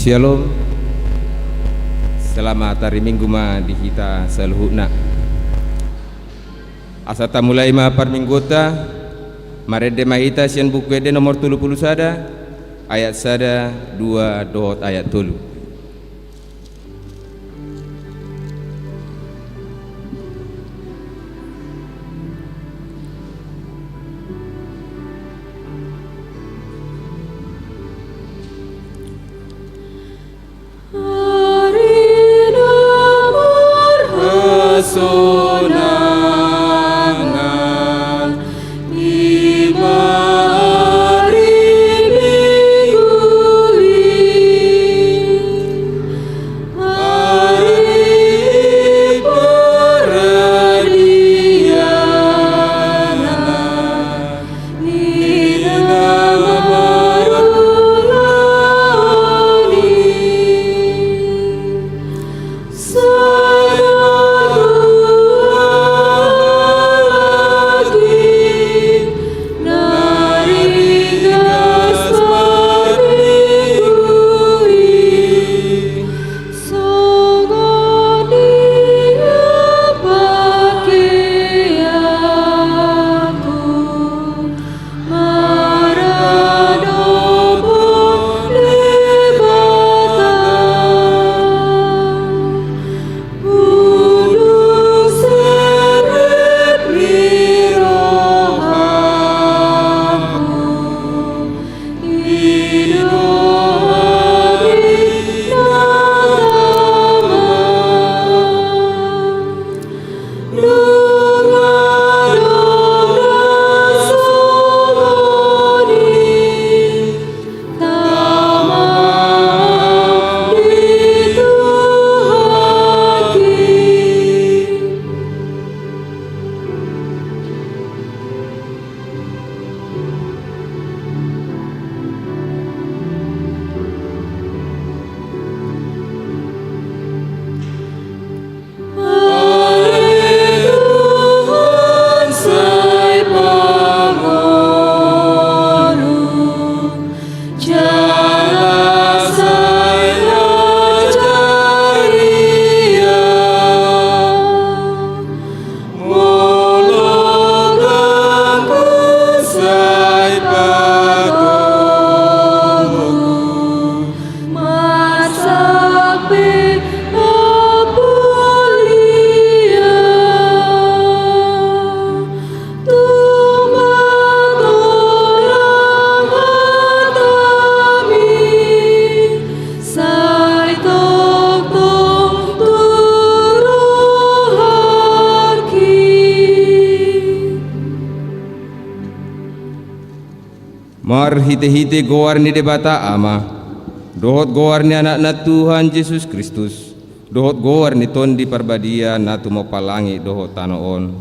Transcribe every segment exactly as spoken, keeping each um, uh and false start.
Syalom. Selamat ari Minggu ma di hita saluhutna. Asa tamulai ma parmingguonta, marende ma hita sian Buku Ende nomor tolu pulu sada, ayat sada, dua, dohot ayat tolu. Ari na marhasonangan, i ma ari Minggu i, ari paradianan. Songon dia pakeanku, maradophon Debata, unduk serep ni rohangku. Sai tongtong tu rohangki. Marhitehite goar ni Debata Ama, dohot goar ni Anakna Tuhan Jesus Kristus, dohot goar ni Tondi Parbadia na tumompa langit dohot tano on.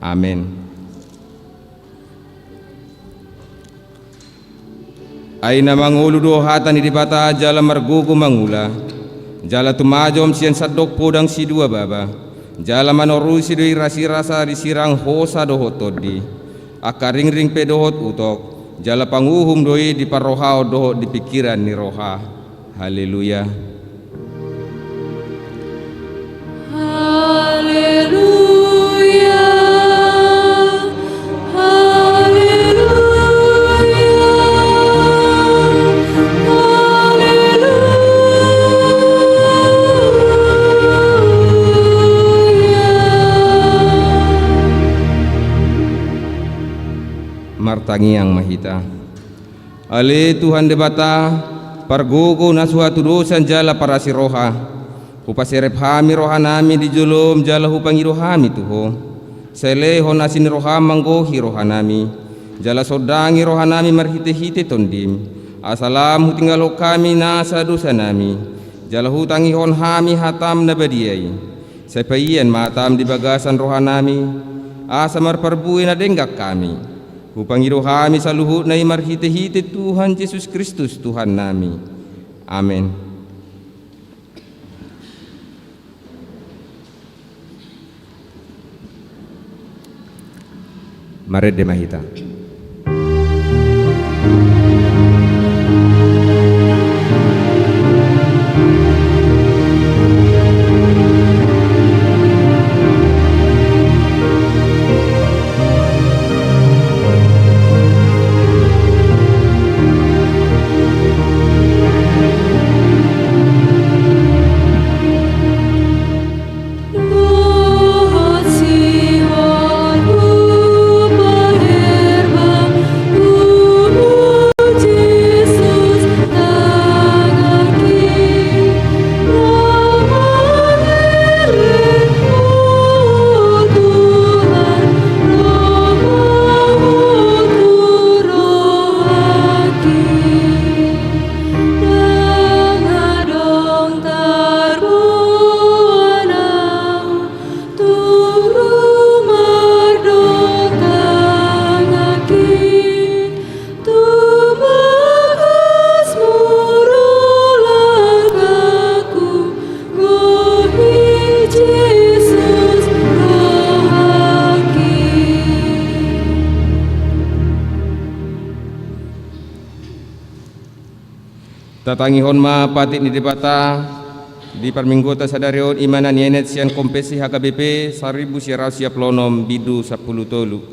Amen. Ai na mangolu do hata ni Debata jala margogo mangula, jala tumajom sian sandok podang sidua baba, jala manorusi do i rasirasa disirang hosa dohot tondi, angka ringring pe dohot utok, jala panguhum do i di parrohaon dohot di pingkiran ni roha. Haleluya. Haleluya. Haleluya. Haleluya. Martangiang ma hita. Ale Tuhan Debata, pargogo na so hatudosan jala parasi roha, hupaserep hami rohanami di jolom jala hupangido hami tu Ho. Sai lehon asi ni roham manggohi rohanami, jala sondangi rohanami marhitehite Tondim, asa lam hutinggalhon hami nasa dosanami, jala hutangihon hami hatam na badia i. Sai paian ma hatam di bagasan rohanami, asa marparbue na denggan hami. Hupangido hami saluhutna i marhitehite Tuhan Jesus Kristus Tuhannami. Amen. Marende ma hita. Tatangihon ma patik ni Debata di parmingguonta sadari on, i ma na nienet sian Konfessi H K B P saribu sia ratus sia pulu onom bindu sampulu tolu.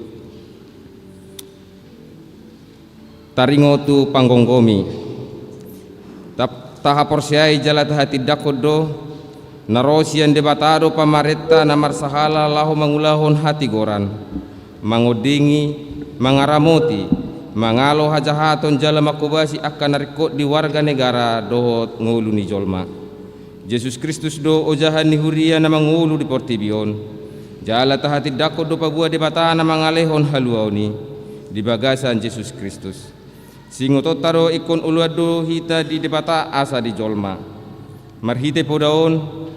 Taringot tu panggomgomi. Ta-, tahaporseai jala tahatindangkon do, na ro sian Debata do pamarenta na marsahala laho mangulahon hatigoran, mangondingi, mangaramoti, mangalo hajahaton jala manghobasi angka na ringkot di warga negara dohot ngolu ni jolma. Jesus Kristus do ojahan ni huria na mangolu di portibi on, jala tahatindangkon do paboa Debata na mangalehon haluaon i di bagasan Jesus Kristus. Singotonta do ingkon oloan do hita di Debata asa di jolma. Marhite poda on,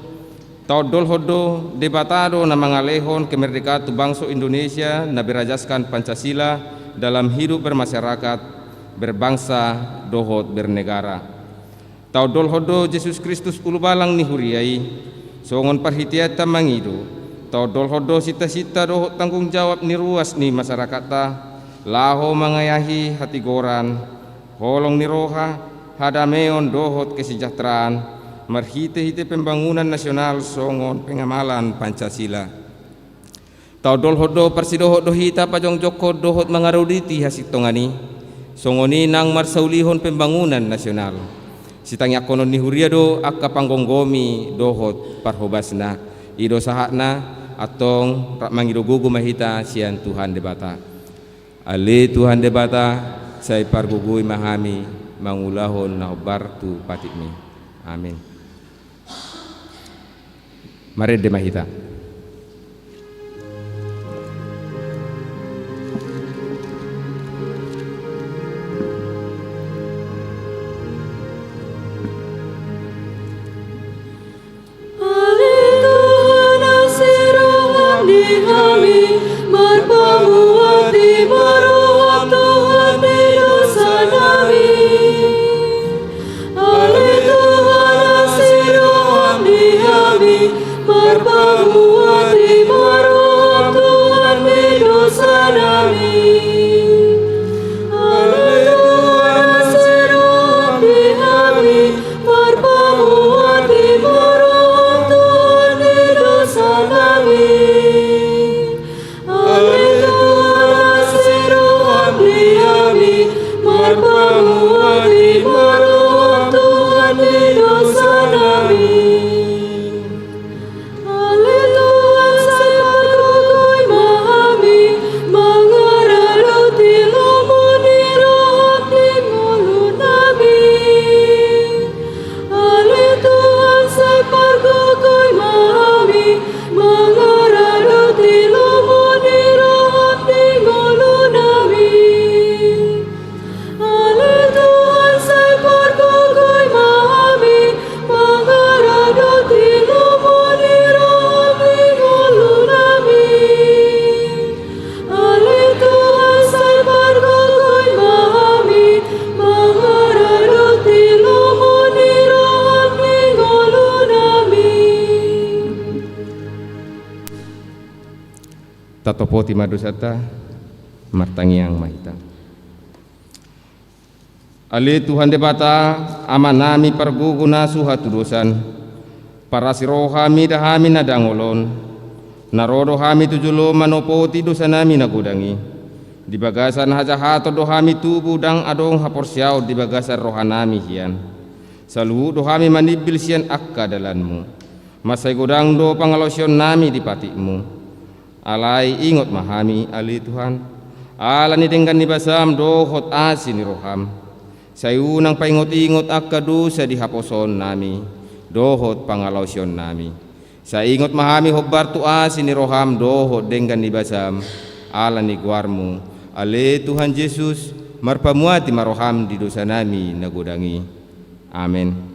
taondolhon do Debata do na mangalehon kemerdekaan tu bangso Indonesia na berajaskan Pancasila dalam hidup bermasyarakat, berbangsa, dohot bernegara. Taondolhon do Jesus Kristus ulubalang ni huria i, songon parhiteanta mangido. Taondolhon do sintasinta dohot tanggung jawab ni ruas ni masarakatta, laho mangayahi hatigoran, holong ni roha, hadameon dohot kesejahteraan, marhitehite pembangunan nasional songon pengamalan Pancasila. Taondolhon do parsidohot do hita pajongjongkon dohot mangaradoti hasintongan i, songon i nang marsaulihon pembangunan nasional. Sitangiangkonon ni huria do angka panggomgomi dohot parhobasna. I do sahatna, antong rap mangido gogo ma hita sian Tuhan Debata. Ale Tuhan Debata, sai pargogoi ma hami mangulahon na hombar tu patikmi. Amin. Marende ma hita. Ale Tuhan, asi roham di hami, marpamuat i ma roham Tuhan di dosanami. Ale Tuhan, asi roham di hami, marpamuat i ma roham Tuhan di dosanami. Ale Tuhan, asi roham di hami, marpamuat i ma roham Tuhan di dosanami. Ale Tuhan, asi roham di hami, marpamuat i ma roham Tuhan di dosanami. Ale Tuhan, sai pargogoi ma hami, mangaradoti lomo ni roham di ngolunami. Ale Tuhan, sai pargogoi ma hami, mangaradoti lomo ni roham di ngolunami. Ale Tuhan, sai pargogoi ma hami, mangaradoti lomo ni roham di ngolunami. Ale Tuhan, sai pargogoi ma hami, mangaradoti lomo ni roham di ngolunami. Tatopoti ma dosanta, martangiang ma hita. Ale Tuhan Debata, Amanami pargogo na so hatudosan, parasi roha mida hami na dangol on, na ro do hami tu joloan manopoti dosanami na godang i. Di bagasan hajahaton do hami tubu, ndang adong haporseaon di bagasan rohanami hian. Saluhut do hami manimbil sian angka dalanmu. Mansai godang do pangalaosionnami di patikmu. Alai ingot ma hami, ale Tuhan, ala ni denggan ni basam dohot asi ni roham. Sai unang paingotingot angka dosa di haposoonnami dohot pangalaosionnami. Sai ingot ma hami hombar tu asi ni roham dohot denggan ni basam, ala ni goarmu, ale Tuhan Jesus, marpamuati ma roham di dosanami na godang i. Amen.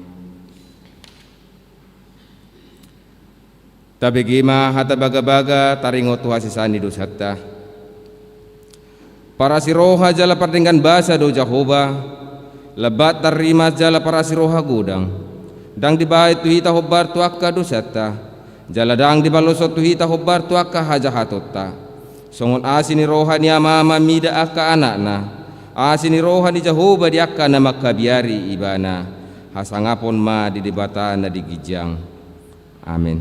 Tabege ma hata bagabaga taringot tu hasesaan ni dosanta. Parasi roha jala pardenggan basa do Jahowa, lambat tarrimas jala parasi roha godang. Ndang dibahen tu hita hombar tu angka dosanta, jala ndang dibaloshon tu hita hombar tu angka hajahatonta. Songon asi ni roha ni amama mida angka anakna, asi ni roha ni Jahowa di angka na mangkabiari ibana. Hasangapon ma di Debata na di ginjang. Amen.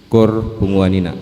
Kor punguan ina.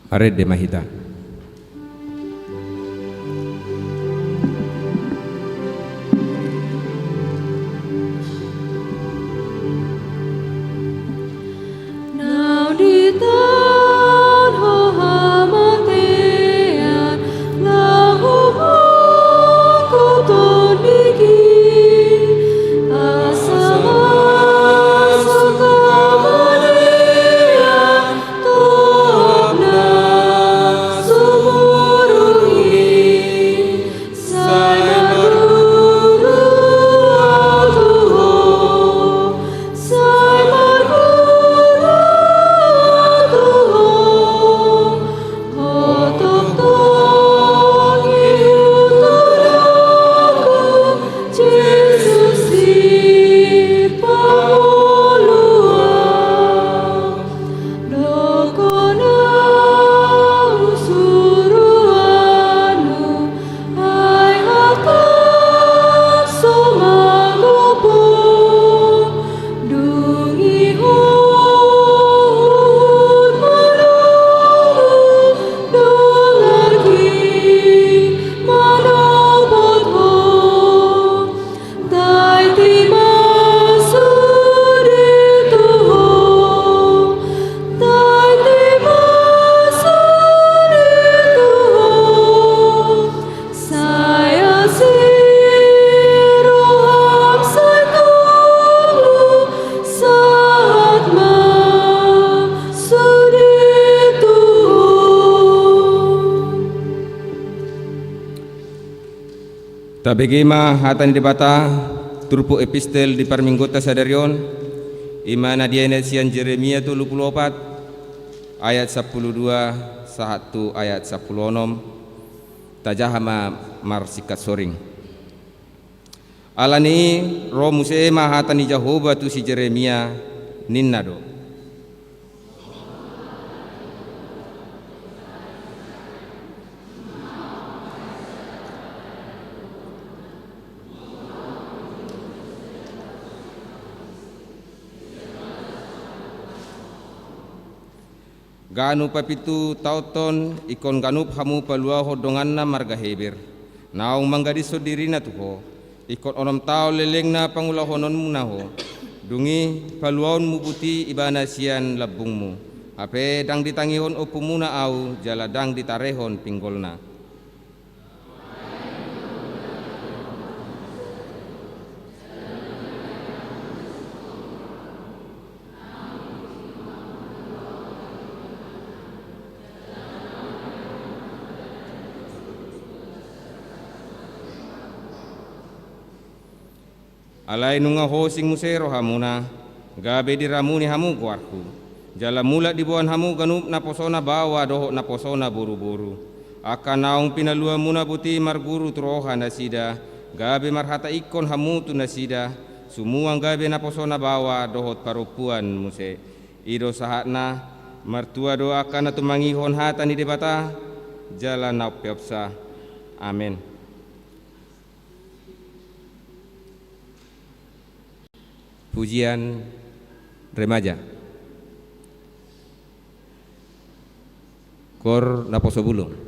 Marende ma hita. Naung ditaon ho hamatean, laho mangkothon daging, asa masuk hamatean, tohap na Tabege ma hata ni Debata, turpuk epistel di parmingguonta sadari on, i ma na dienet sian Jeremia tolu pulu opat, ayat sampulu dua sahat tu ayat sampulu onom, tajaha ma marsingkat soring. Ala ni i ro muse ma hata ni Jahowa tu si Jeremia, ninna do: Ganup papitu taonhon ingkon ganup hamu paluahon donganna marga Heber, naung manggadishon dirina tu ho, ingkon onom taon lelengna pangulahononmuna ho. Dung i paluaonmu buti ibana sian lambungmu, hape ndang ditangihon ompumuna ahu jala ndang ditarehon pinggolna. Alai nunga hosing muse rohamuna, gabe diramuni hamu goarhu, jala mulak diboan hamu ganup naposona baoa dohot naposona boruboru. Angka naung pinaluamuna boti marguru tu roha nasida, gabe marhata ingkon hamu tu nasida, sumuang gabe naposona baoa dohot parompuan muse. I do sahatna. Martua do angka na tumangihon hata ni Debata, jala na umpeopsa. Amen. Pujian Remaja. Koor Naposobulung.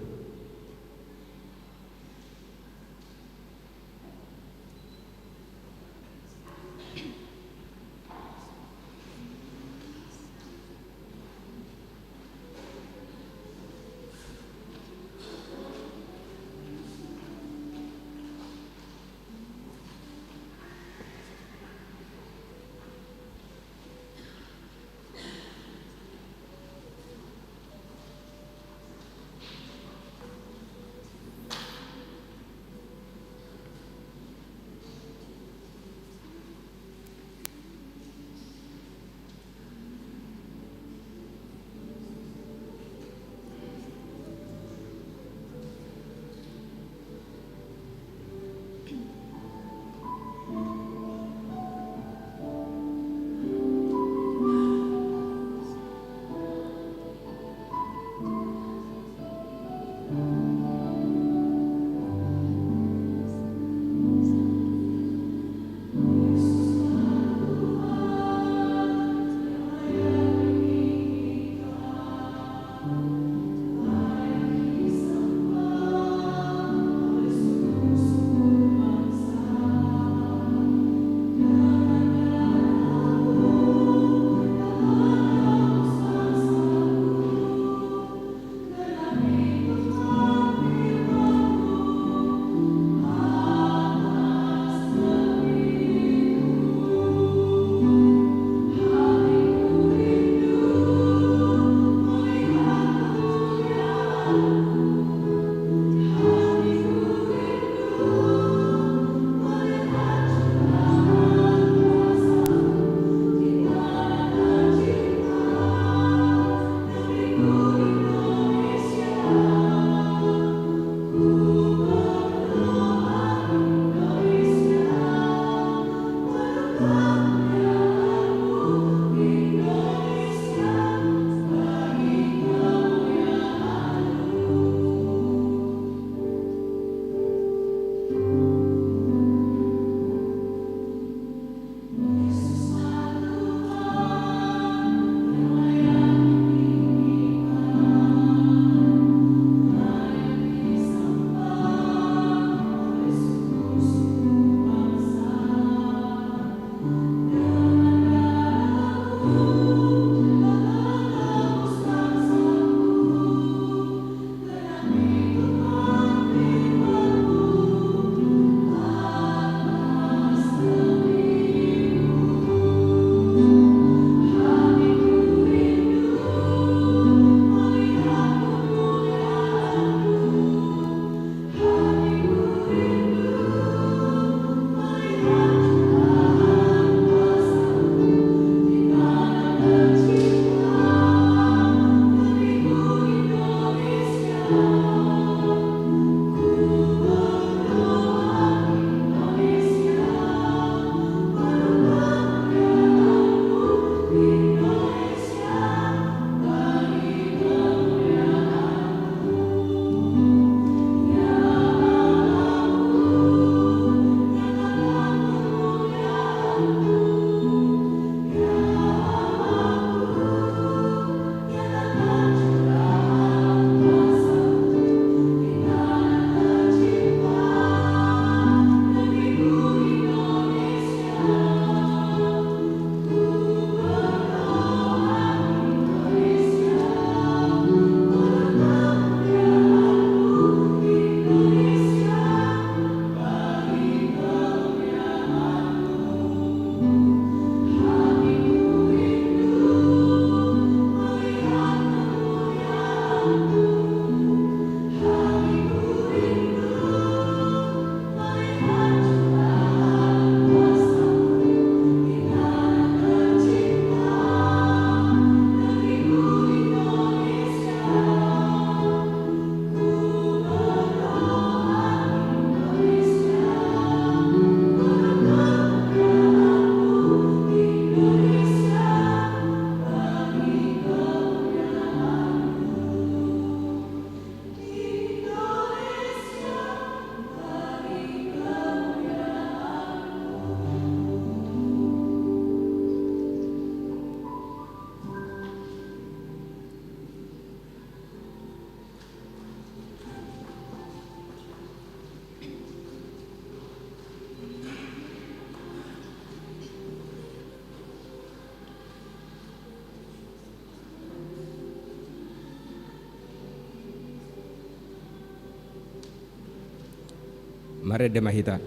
Rende ma hita.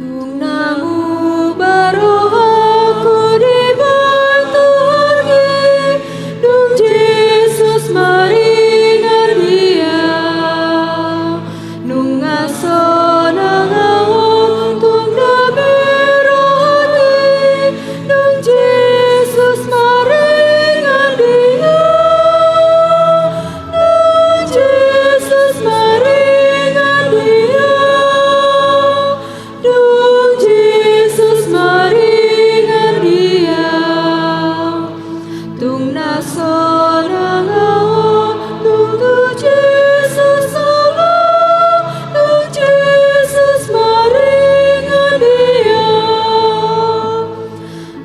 Tung na muba rohangku di batu argi, dung Jesus maringan di ahu. Nunga sonang ahu tung dope rohangki, dung Jesus maringan di ahu. Dung Jesus maringan di ahu. Dung Jesus maringan di ahu. Tung na sonang ahu, tung tu Jesus sonang, tung Jesus maringan di ahu.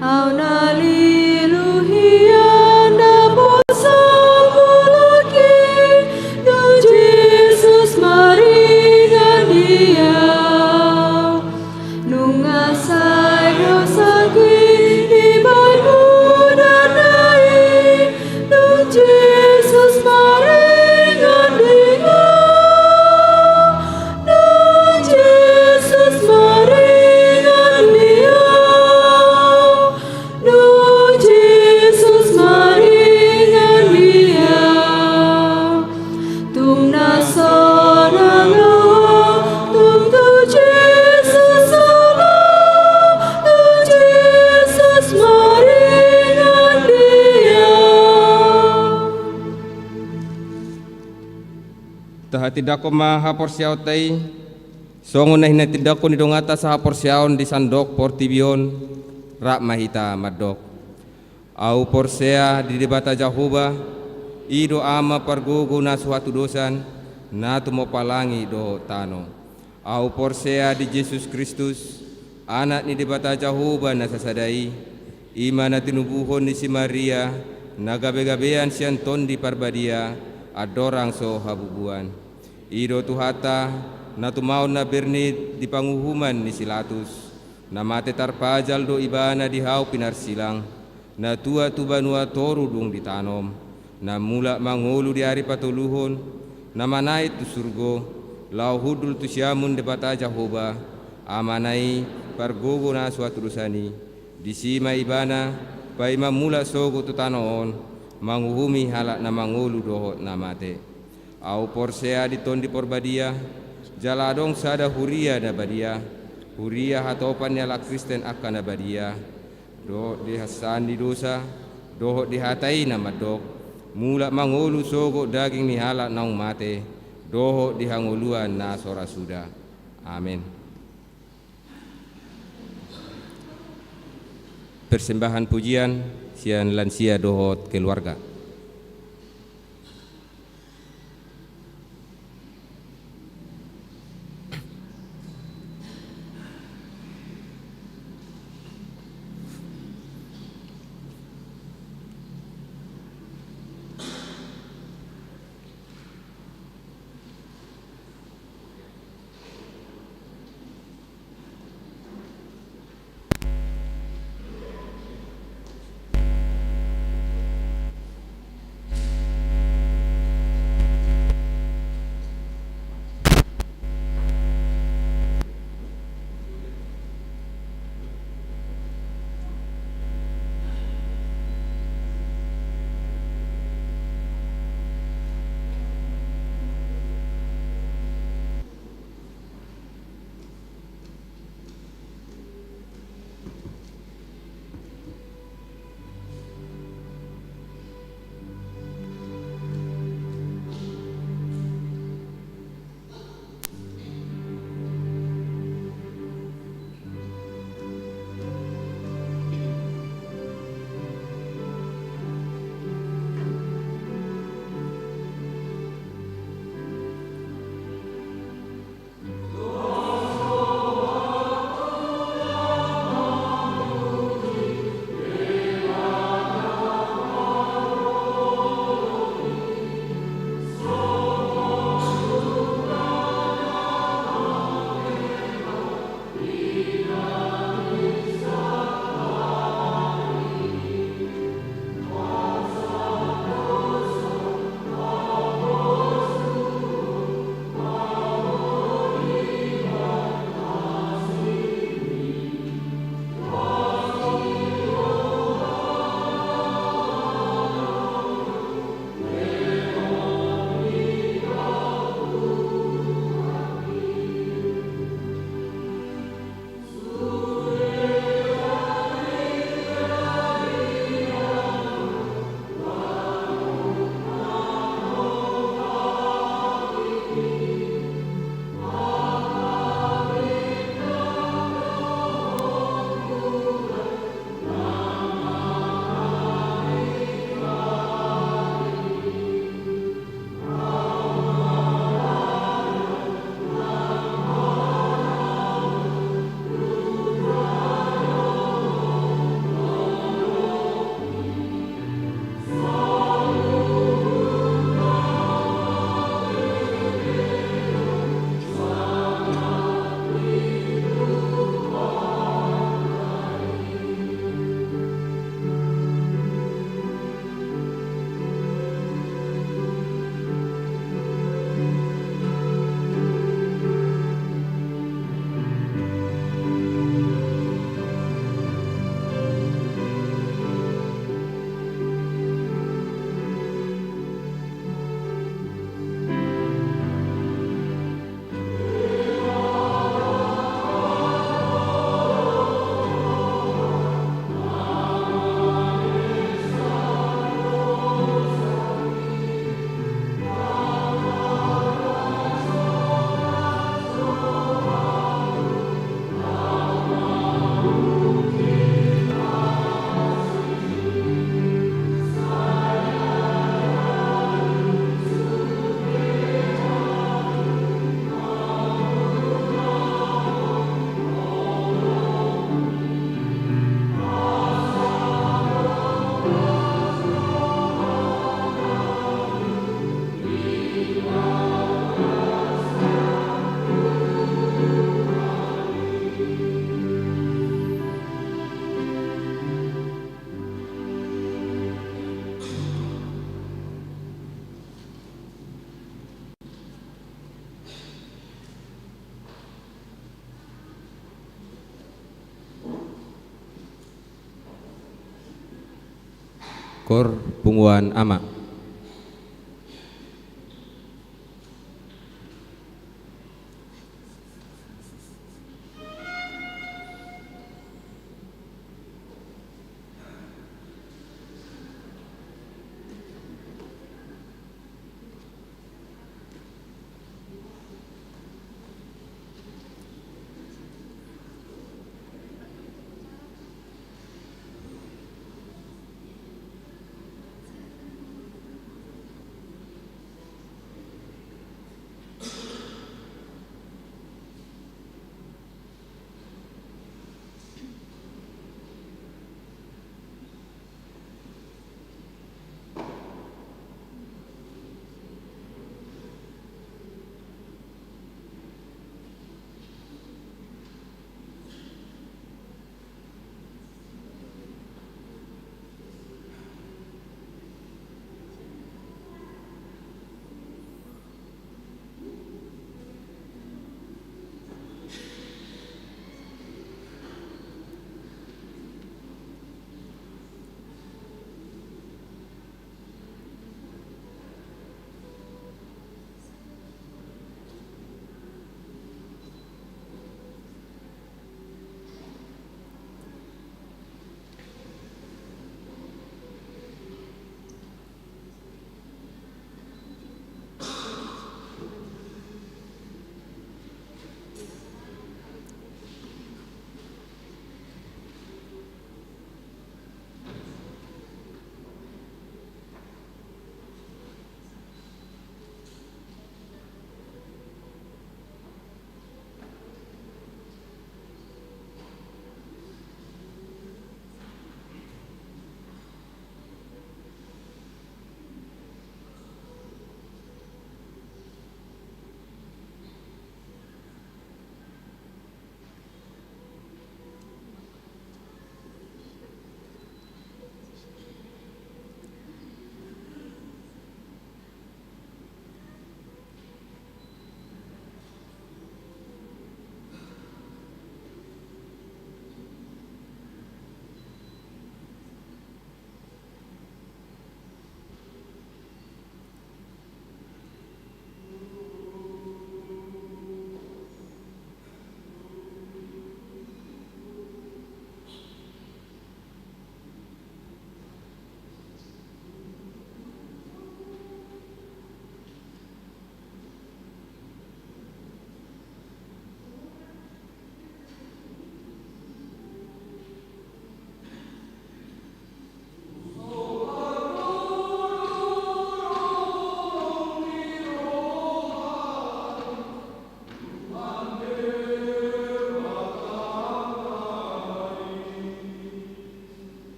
Ahu na lilu hian, na poso mulakhi, dung Jesus maringan di ahu. Nunga sai dosangki dibahen Mudana i, dung Jesus maringan di ahu. Dung Jesus maringan di ahu. Dung Jesus maringan di ahu. Tung na sonang ahu, tung tu Jesus sonang, tung Jesus maringan di ahu. Tahatindangkon ma haporseaonta i, songon na hinatindangkon ni donganta sahaporseaon di sandok portibi on. Rap ma hita mandok. Ahu porsea di Debata Jahowa, i do Ama pargogo na so hatudosan, na tumompa langit dohot tano. Ahu porsea di Jesus Kristus, Anak ni Debata Jahowa na sasada i, i ma na tinubuhon ni si Maria, na gabegabean sian Tondi Parbadia, andorang so habubuan. I do Tuhanta, na tumaon na bernit di panguhuman ni si Latus, na mate tarpajal do Ibana di hau pinarsilang, na tuat tu banua toru dung ditanom, na mulak mangolu di ari patoluhon, na manaek tu surgo, laho hundul tu siamun Debata Jahowa, Amana i, pargogo na so hatudosan i. Disi ma Ibana, paima mulak sogot tu tano on, manguhumi halak na mangolu dohot na mate. Ahu porsea di Tondi Porbadia, jala adong sada huria na badia, huria hatopan ni halak Kristen angka na badia, dohot di hansaan ni dosa, dohot di hata i na mandok, mulak mangolu sogot daging ni halak naung mate, dohot di hangoluan na so ra suda. Amen. Persembahan pujian sian lansia dohot keluarga. Punguan Ama.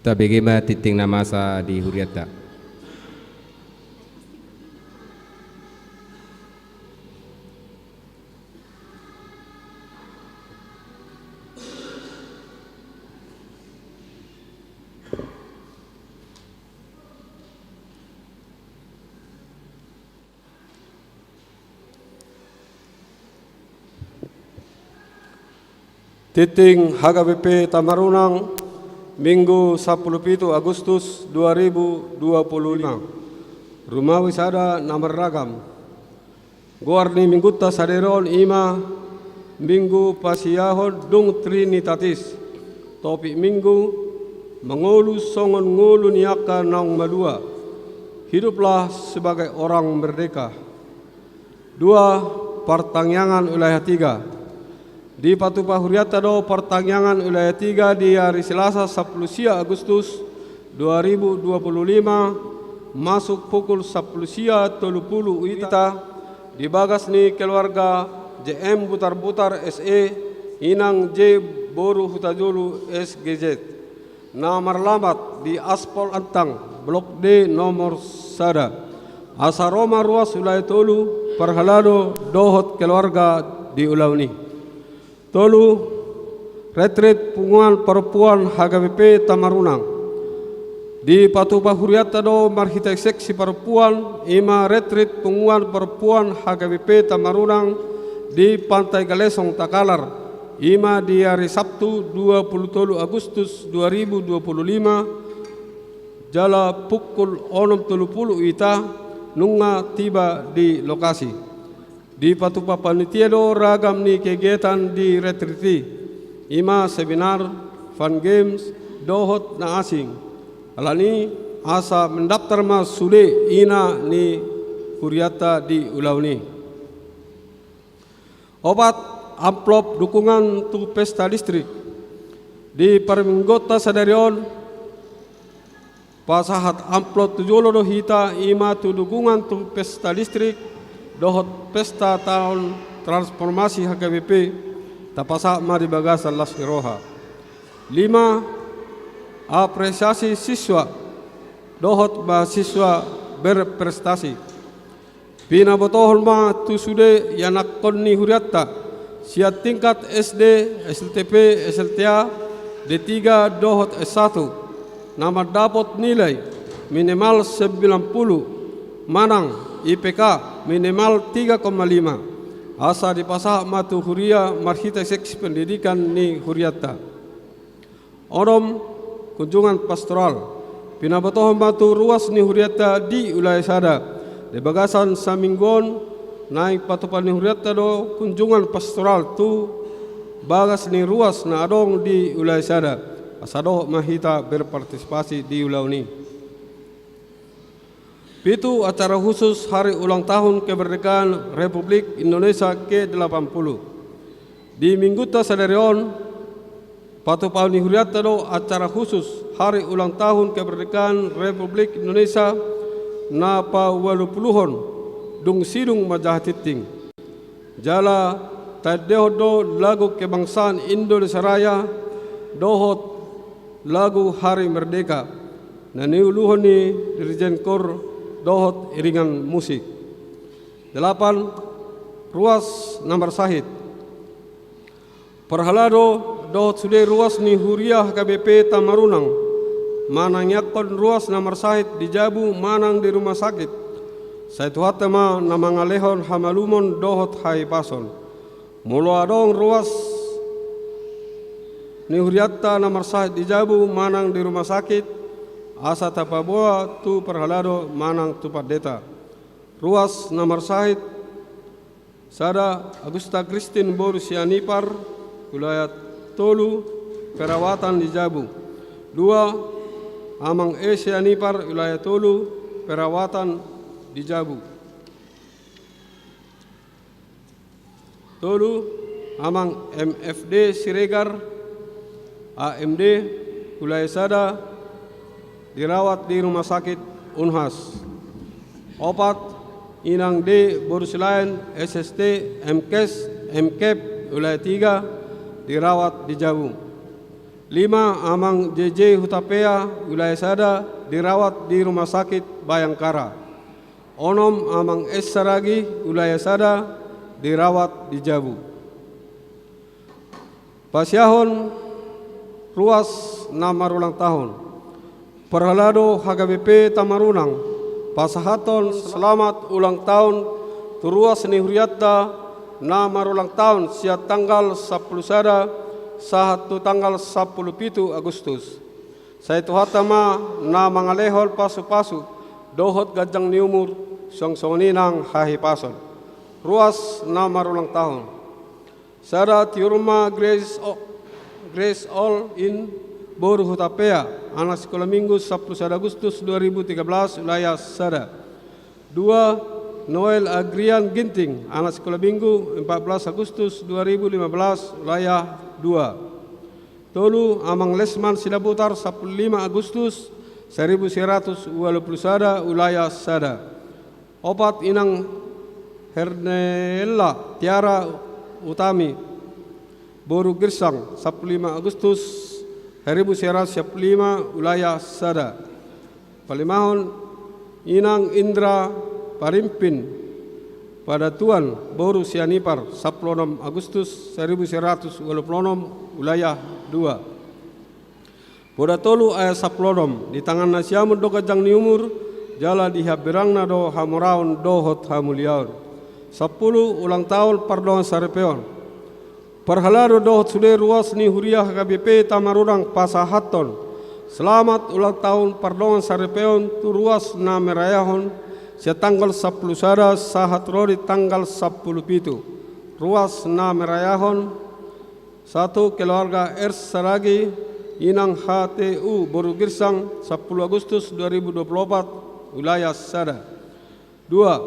Tabege ma tingting na masa di hurianta. Tingting H K B P Tamarunang, Minggu sampulu pitu Agustus dua ribu dua puluh lima. Rumawi sada na marragam. Goar ni Minggunta sadari on i ma Minggu Pasiahon dung Trinitatis. Topik Minggu: Mangolu songon ngolu ni angka naung malua. Hiduplah sebagai orang merdeka. Dua, partangiangan wilayah tiga. Dipatupa hurianta do partangiangan wilayah tiga di ari Selasa sampulu sia Agustus dua ribu dua puluh lima, masuk pukul sampulu sia tolu pulu ita, di bagas ni keluarga J M Butarbutar S E, Inang J boru Hutajulu S G Z, na maralamat di Aspol Antang, Blok D nomor sada. Asa ro ma ruas wilayah tolu, parhalado dohot keluarga di ulaon i. Tolu, retreat punguan parompuan H K B P Tamarunang. Dipatupa hurianta do marhite seksi parompuan, i ma retreat punguan parompuan H K B P Tamarunang di Pantai Galesong Takalar, i ma di ari Sabtu dua pulu tolu Agustus dua ribu dua puluh lima, jala pukul onom tolu pulu ita nunga tiba di lokasi. Dipatupa panitia do ragam ni kegiatan di retreat i, i ma seminar, fun games, dohot na asing. Alani asa mendaftar ma sude ina ni hurianta di ulaon i. Opat, amplop dukungan tu pesta listrik. Di parmingguonta sadari on, pasahat amplop tu jolo do hita, i ma tu dukungan tu pesta listrik dohot pesta taon transformasi H K B P, tapasahat ma di bagasan las ni roha. Lima, apresiasi siswa dohot mahasiswa berprestasi. Pinabotohon ma tu sude ianakhon ni hurianta, sian tingkat S D, S L T P, S L T A, D tiga dohot S satu, na mandapot nilai minimal sembilan puluh, manang I P K minimal tiga koma lima, asa dipasahat ma tu huria marhite seksi pendidikan ni hurianta. Onom, kunjungan pastoral. Pinabotohon ma tu ruas ni hurianta di Ulahi Sada. Di bagasan saminggu on, naeng patupa ni hurianta do kunjungan pastoral tu bagas ni ruas na adong di Ulahi Sada. Asa dohot ma hita berpartisipasi di ulaon i. Pitu, acara khusus hari ulang tahun kemerdekaan Republik Indonesia ke delapan puluh. Di minggunta sadari on, patupaon ni hurianta do acara khusus hari ulang tahun kemerdekaan Republik Indonesia na paualu puluhon, dung sidung manjaha tingting. Jala taendehon do lagu kebangsaan Indonesia Raya dohot lagu Hari Merdeka, na niuluhon ni Dirjen Koor dohot iringan musik. Delapan, ruas na marsahit. Parhalado dohot sude ruas ni huria H K B P Tamarunang, manangiangkon ruas na marsahit di jabu manang di rumah sakit, sai Tuhanta ma na mangalehon hamalumon dohot hahipason. Molo adong ruas ni hurianta na marsahit di jabu manang di rumah sakit, asa tapaboa tu parhalado manang tu pandita. Ruas na marsahit: sada, Agusta Kristin boru Sianipar, wilayah tolu, perawatan di jabu. Dua, Amang E Sianipar, wilayah tolu, perawatan di jabu. Tolu, Amang M F D Siregar, A M D, wilayah sada, dirawat di rumah sakit Unhas. Opat, Inang D boru Silaen, S S T, M Kes, M Kep, wilayah tiga, dirawat di jabu. Lima, Amang J J Hutapea, wilayah sada, dirawat di Rumah Sakit Bayangkara. Onom, Amang S Saragi, wilayah sada, dirawat di Jabu. Pasiahon ruas na marulang tahun. Parhalado H K B P Tamarunang, pasahathon selamat ulang tahun tu ruas ni hurianta na marulang tahun sian tanggal sampulu sada sahat tu tanggal sampulu pitu Agustus. Sai Tuhanta ma na mangalehon pasupasu dohot ganjang ni umur, suang songon i nang hahipason. Ruas na marulang tahun. Sada, tiur ma Grace O-, Grace All In, boru Hutapea, anak sikola minggu, sampulu sada Agustus dua ribu tiga belas, wilayah sada. Dua, Noel Agrian Ginting, anak sikola minggu, empat belas Agustus dua ribu lima belas, wilayah dua. Tolu, Amang Lesman Silabutar, sampulu lima Agustus seribu sembilan ratus dua puluh sada, wilayah sada. Opat, Inang Hernella Tiara Utami, boru Girsang, sampulu lima Agustus seribu sembilan ratus sampulu lima, wilayah sada. Palimahon, Inang Indra Parimpin Padatuan, boru Sianipar, sampulu onom Agustus seribu sembilan ratus dua puluh onom, wilayah dua. Poda tolu ayat sampulu onom, di tanganna siamun do ganjang ni umur, jala di hambirangna do hamoraon dohot hamuliaon. Sampulu, ulang tahun pardongan saripeon. Parhalado dohot sude ruas ni huria H K B P Tamarunang pasahathon selamat ulang tahun pardongan saripeon tu ruas na merayahon sian tanggal sampulu sada sahat ro di tanggal sampulu pitu. Ruas na merayahon, satu, keluarga R Saragi, Inang H T U, boru Girsang, sampulu Agustus dua ribu dua puluh opat, wilayah sada. Dua,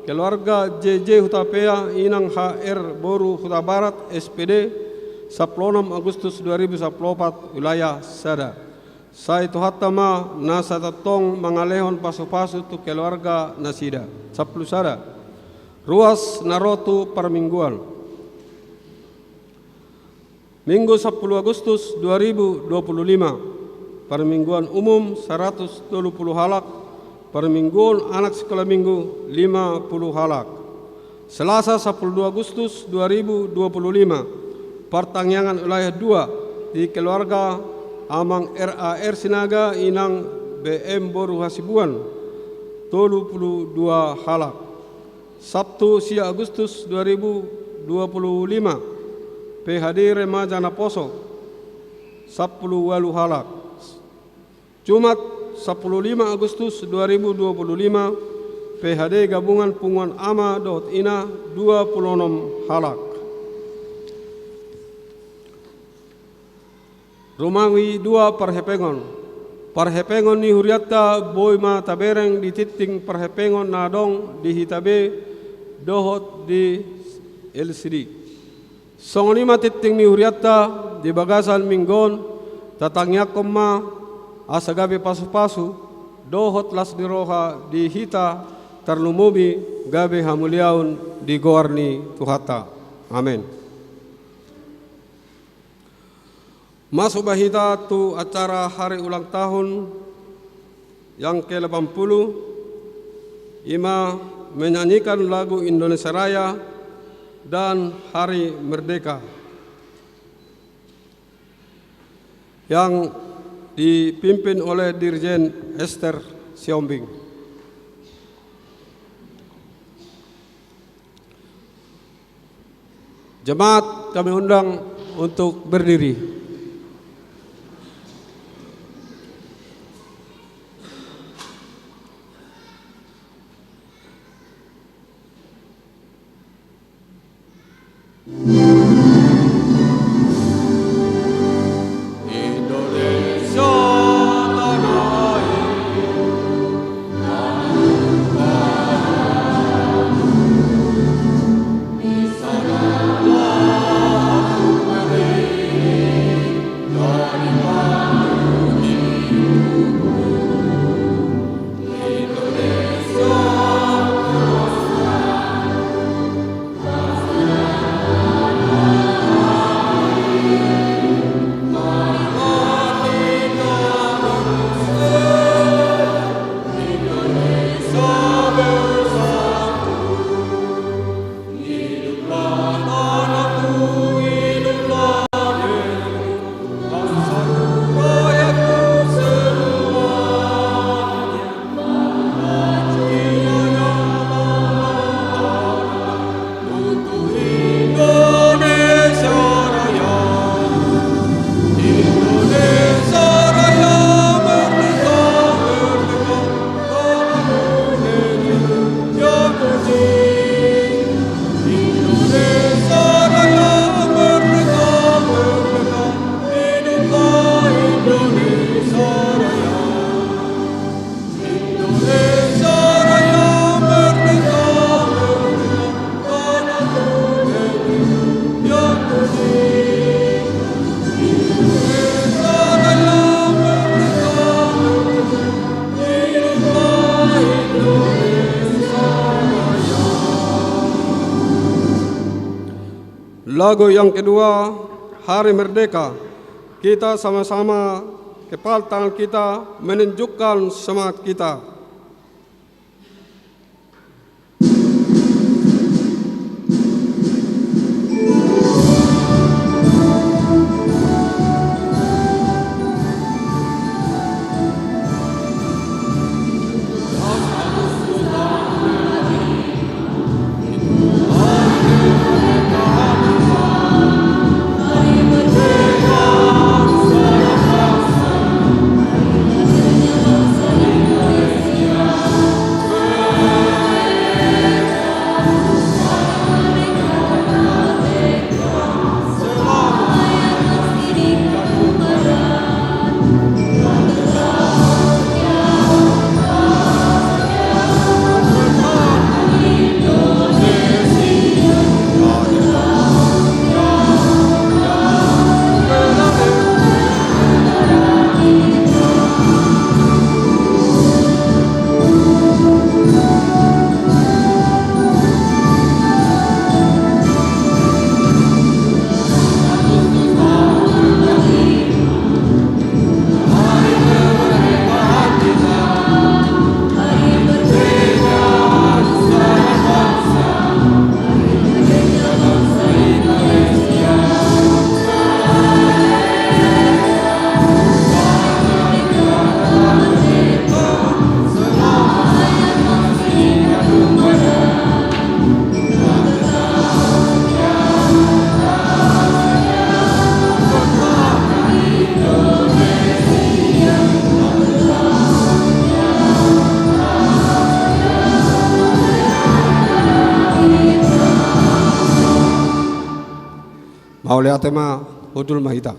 keluarga J J Hutapea, Inang H R, boru Hutabarat, S P D, sampulu onom Agustus dua ribu sampulu opat, wilayah sada. Sai Tuhanta ma na sai tongtong mangalehon pasupasu tu keluarga nasida. Sampulu sada, ruas na ro tu parmingguan. Minggu sampulu Agustus dua ribu dua puluh lima, parmingguan umum saratus tolu pulu halak, parmingguan anak sikola minggu lima pulu halak. Selasa sampulu dua Agustus dua ribu dua puluh lima, partangiangan wilayah dua di keluarga Amang R A R Sinaga, Inang B M boru Hasibuan, tolu pulu dua halak. Sabtu sia Agustus dua ribu dua puluh lima, P H D remaja naposo, sampulu ualu halak. Jumat, sampulu lima Agustus dua ribu dua puluh lima, P H D gabungan punguan ama dohot ina, dua pulu onom halak. Romawi dua, parhepengon. Parhepengon ni hurianta boi ma tabereng di tingting parhepengon na adong di hita be dohot di L C D. Songon i ma tingting ni hurianta di bagasan minggu on, tatangiangkon ma asa gabe pasupasu dohot las ni roha di hita, tarlumobi gabe hamuliaon di goar ni Tuhanta. Amen. Masuk ma hita tu acara hari ulang tahun yang ke delapan puluh, i ma menyanyikan lagu Indonesia Raya dan Hari Merdeka yang dipimpin oleh Dirjen Esther Siombing. Jemaat kami undang untuk berdiri. Lagu yang kedua, Hari Merdeka. Kita sama-sama kepal tangan kita menunjukkan semangat kita. Mauliate ma, hundul ma hita.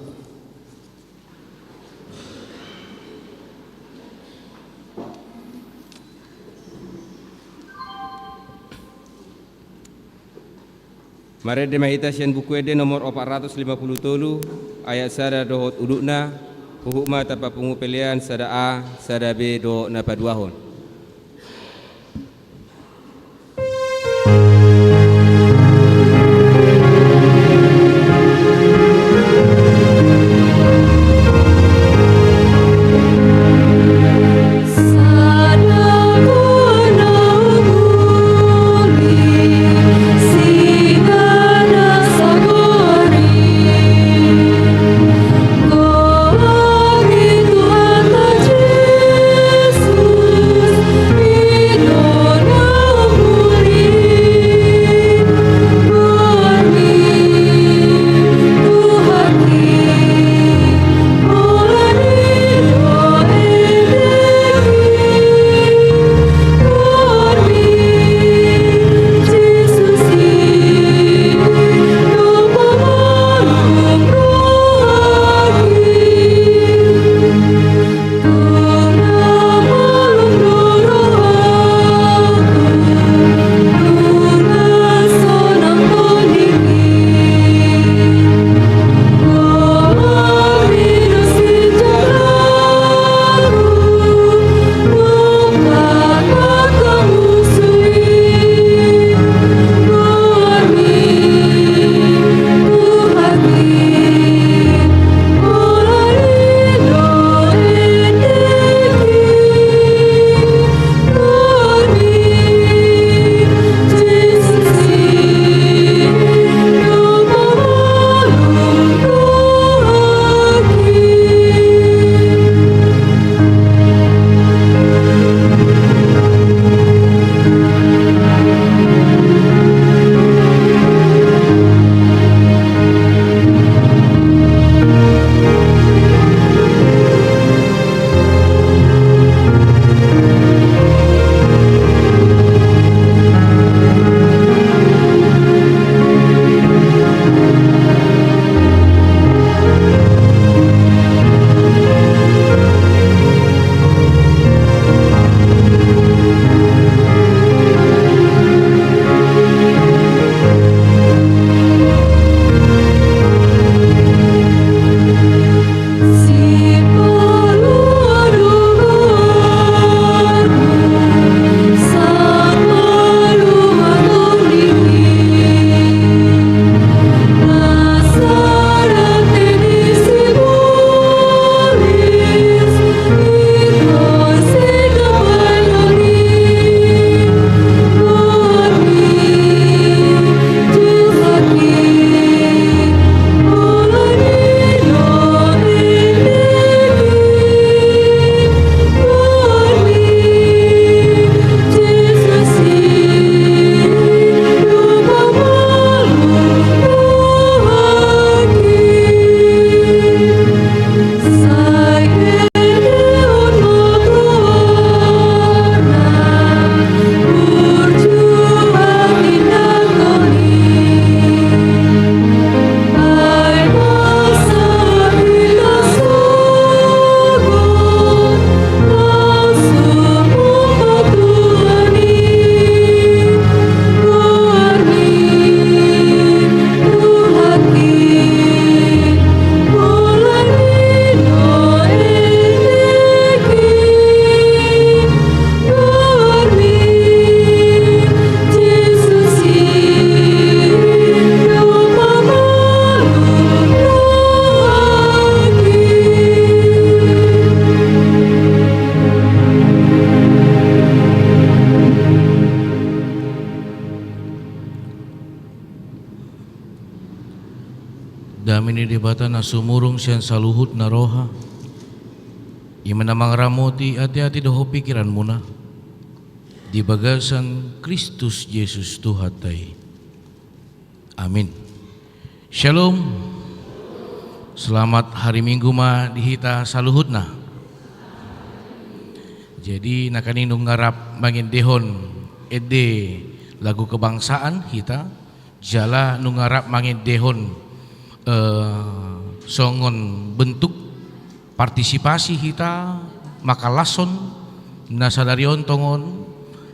Marende ma hita sian Buku Ende nomor opat ratus lima puluh tolu, ayat sada dohot udutna, huhut ma tapapungu pelean sada A, sada B dohot na paduahon. Dame ni Debata na sumurung sian saluhut na roha, i ma na mangaramoti ateate dohot pikiranmuna di bagasan Kristus Jesus Tuhanta i. Amin. Shalom. Selamat hari Minggu ma di hita saluhutna. Jadi, nangkaning nunga rap mangendehon ende lagu kebangsaan hita, jala nunga rap mangendehon, eh, songon bentuk partisipasi hita mangkalashon na sadari on tongon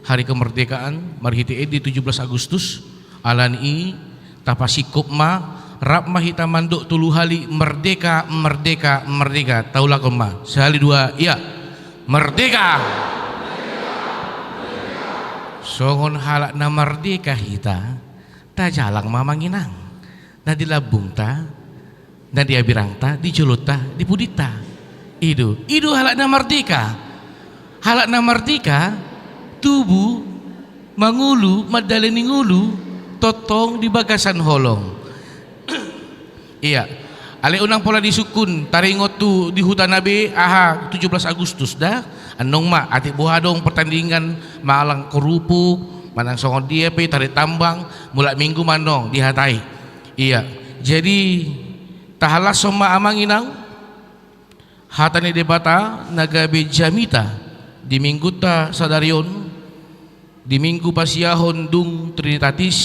hari kemerdekaan, marhite ende tujuh belas Agustus, alani i tapasingkop ma, rap ma hita mandok tolu hali, merdeka, merdeka, merdeka. Taulahon ma. Sahali dua, ia. Merdeka! Songon halak na merdeka hita, tajalang ma amang inang. Na di lambungta, na di abirangta, di jolonta, di pudinta. I do, i do halak na merdeka. Halak na merdeka, tubu, mangolu, mandalani ngolu, tongtong di bagasan holong. Ia. Alai unang pola disungkun, taringot tu di hutana be, aha, tujuh belas Agustus da, annon ma, atik boha adong pertandingan, manang korupuk, manang songon dia pe, tarik tambang, mulak Minggu ma annon, dihatai. Ia. Jadi, tahalashon ma amang inang, hata ni Debata na gabe jamita di Minggunta sadari on, di Minggu pasiahon dung Trinitatis,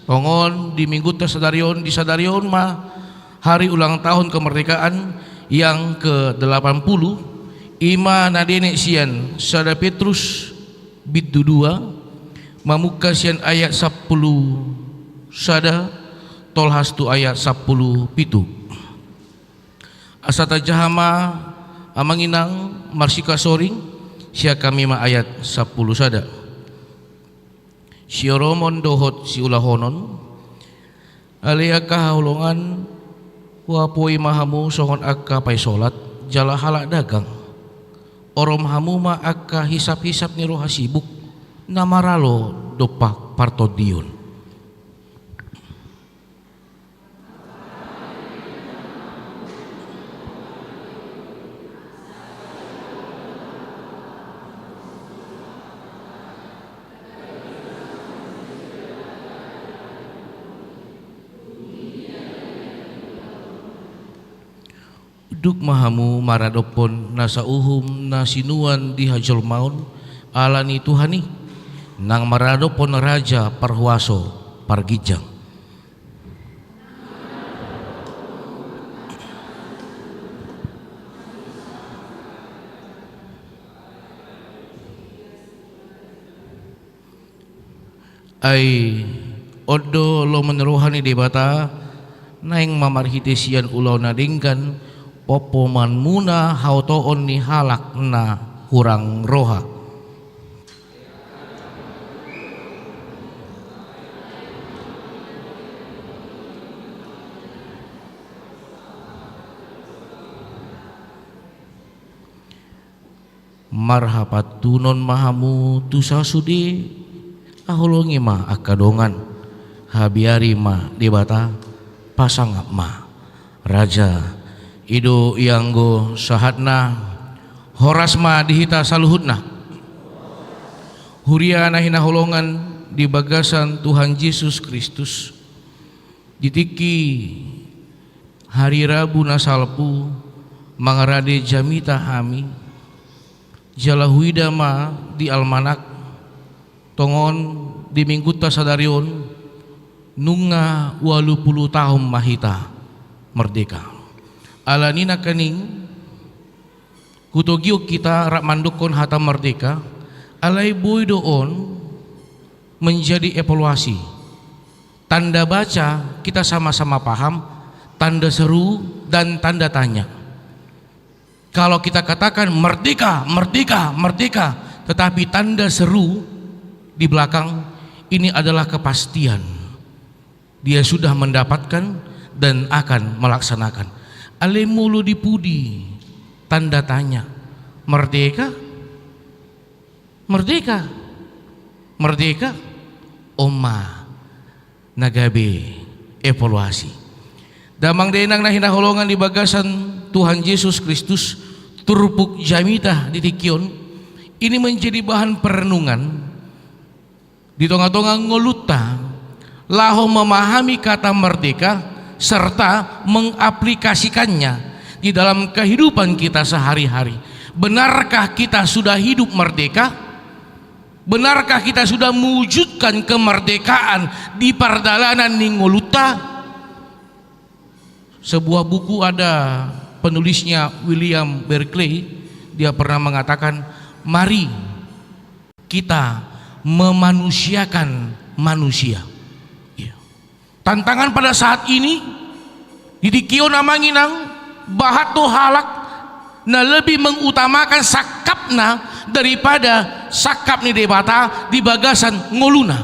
tongon di Minggunta sadari on, di sadari on ma hari ulang tahun kemerdekaan yang ke delapan puluh, i ma na dienet sian sada Petrus bindu dua, mamungka sian ayat sampulu sada, tolhas tu ayat sampulu pitu. Asa tajaha ma amang inang marsipasoring, sian hami ma ayat sampulu sada. Sioromon dohot siulahonon, ale angka haholongan, huapoi ma hamu songon angka paisolat, jala halak dagang. Orom hamu ma angka hisap-hisap ni roha sibuk, na maralo dompak partondion. Unduk ma hamu maradophon nasa uhum na sinuan di hajolmaon ala ni Tuhan i, nang maradophon Raja parhuaso parginjang. Ai on do lomo ni roha ni Debata, naeng ma marhite sian ulaon na denggan, pompomanmuna haotoon ni halak na hurang roha. Marhapantunon ma hamu tu sasude, haholongi ma angka dongan, habiari ma Debata, pasangap ma Raja. I do ianggo sahatna, horas ma di hita saluhutna. Huria na hinaholongan di bagasan Tuhan Jesus Kristus. Di tingki hari Rabu na salpu mangarade jamita hami, jala huida ma di almanak, tongon di Minggunta sadari on, nunga ualu pulu taon ma hita merdeka. Ala ni nangkaning hutogihon hita rap mandokhon hata merdeka, alai boi do on menjadi evaluasi. Tanda baca kita sama-sama paham, tanda seru dan tanda tanya. Kalau kita katakan merdeka, merdeka, merdeka, tetapi tanda seru di belakang ini adalah kepastian. Dia sudah mendapatkan dan akan melaksanakan. Alai molo di pudi tanda tanya. Merdeka? Merdeka? Merdeka? On ma na gabe evaluasi. Damang dainang na hinaholongan di bagasan Tuhan Jesus Kristus, turpuk jamita di tingki on, ini menjadi bahan perenungan di tonga-tonga ngolunta, laho memahami kata merdeka serta mengaplikasikannya di dalam kehidupan kita sehari-hari. Benarkah kita sudah hidup merdeka? Benarkah kita sudah mewujudkan kemerdekaan di pardalanan ni ngolunta? Sebuah buku, ada penulisnya, William Barclay, dia pernah mengatakan, "Mari kita memanusiakan manusia." Iya. Tantangan pada saat ini, di tingki on amang inang, bahat do halak na lebih mengutamakan sangkapna daripada sangkap ni Debata di bagasan ngoluna.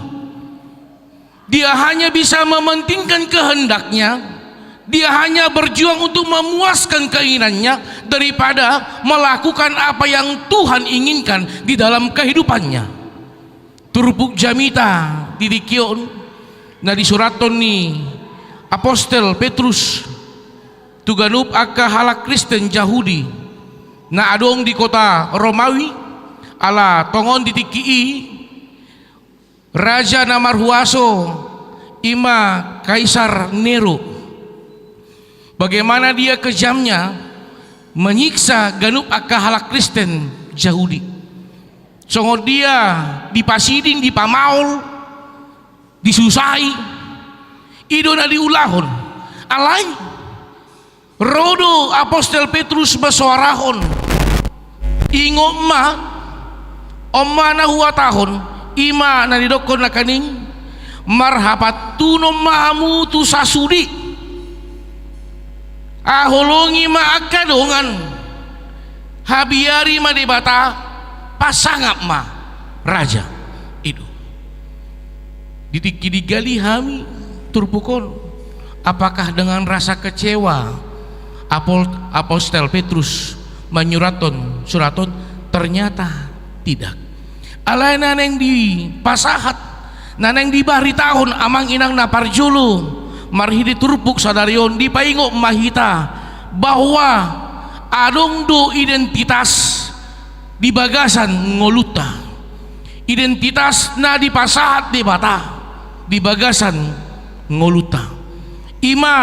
Dia hanya bisa mementingkan kehendaknya, dia hanya berjuang untuk memuaskan keinginannya daripada melakukan apa yang Tuhan inginkan di dalam kehidupannya. Turpuk jamita di tingki on, na disurathon ni apostel Petrus tu ganup angka halak Kristen Jahudi na adong di kota Romawi, ala tongon di tingki i raja na marhuaso, i ma Kaisar Nero. Bagaimana dia kejamnya menyiksa ganup angka halak Kristen Jahudi. Songon dia dipasiding, dipamaol, disusai, i do na diulahon. Alai ro do apostel Petrus masoarahon, "Ingot ma, on ma na huhatahon, i ma na nidokkon nangkaning, marhapantunon ma hamu tu sasudi. Haholongi ma angka dongan, habiari ma Debata, pasangap ma raja." I do. Di tingki digali hami turpuk on, apakah dengan rasa kecewa apol-, apostel Petrus manyurathon surat on? Ternyata tidak. Alai na naeng dipasahat, na naeng dibaritahon amang inang na parjolo marhite turpuk sadari on, dipaingot ma hita bahwa adong do identitas di bagasan ngolunta. Identitas na dipasahat Debata di bagasan ngolunta. I ma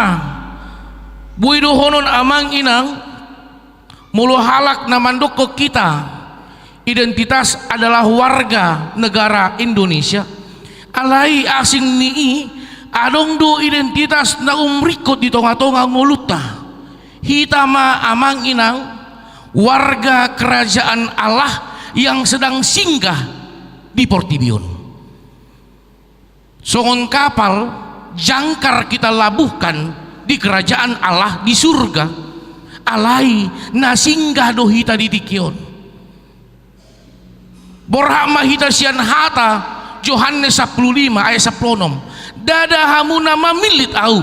boi dohonon amang inang, molo halak na mandokkon hita identitas adalah warga negara Indonesia. Alai asing ni i, adong do identitas na umringkot di tonga-tonga ngolunta. Hita ma amang inang warga kerajaan Allah yang sedang singgah di portibi on. Songon kapal jangkar kita labuhkan di kerajaan Allah di surga. Alai na singgah do hita di tingki on. Borhat ma hita sian hata Johannes sampulu lima ayat sampulu onom, "Ndada hamu na mamillit Ahu,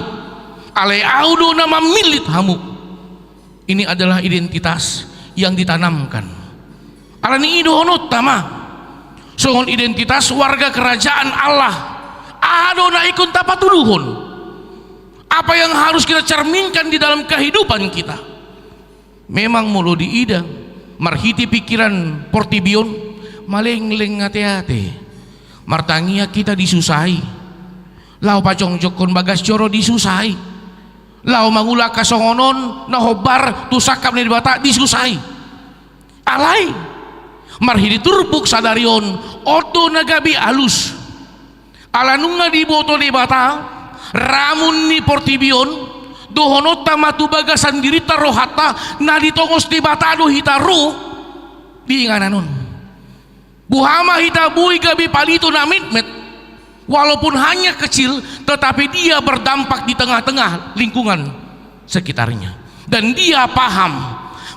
alai Ahu do na mamillit hamu." Ini adalah identitas yang ditanamkan. Alani i dohononta ma, songon identitas warga kerajaan Allah, aha do na ingkon tapatuduhon? Apa yang harus kita cerminkan di dalam kehidupan kita? Memang molo diida marhite pikiran portibi on, malengleng ate-ate. Martangiang hita disusai. Laho pajongjongkon bagas joro disusai. Laho mangula angka songon on na hombar tu sangkap ni Debata disusai. Alai marhite turpuk sadari on, on do na gabe alus. Ala nunga diboto Debata ramun ni portibi on, dohononta ma tu bagasan dirinta rohanta, na ditongos Debata do hita ro di inganan on. Boha ma hita boi gabe palito na metmet, walaupun hanya kecil, tetapi dia berdampak di tengah-tengah lingkungan sekitarnya. Dan dia paham,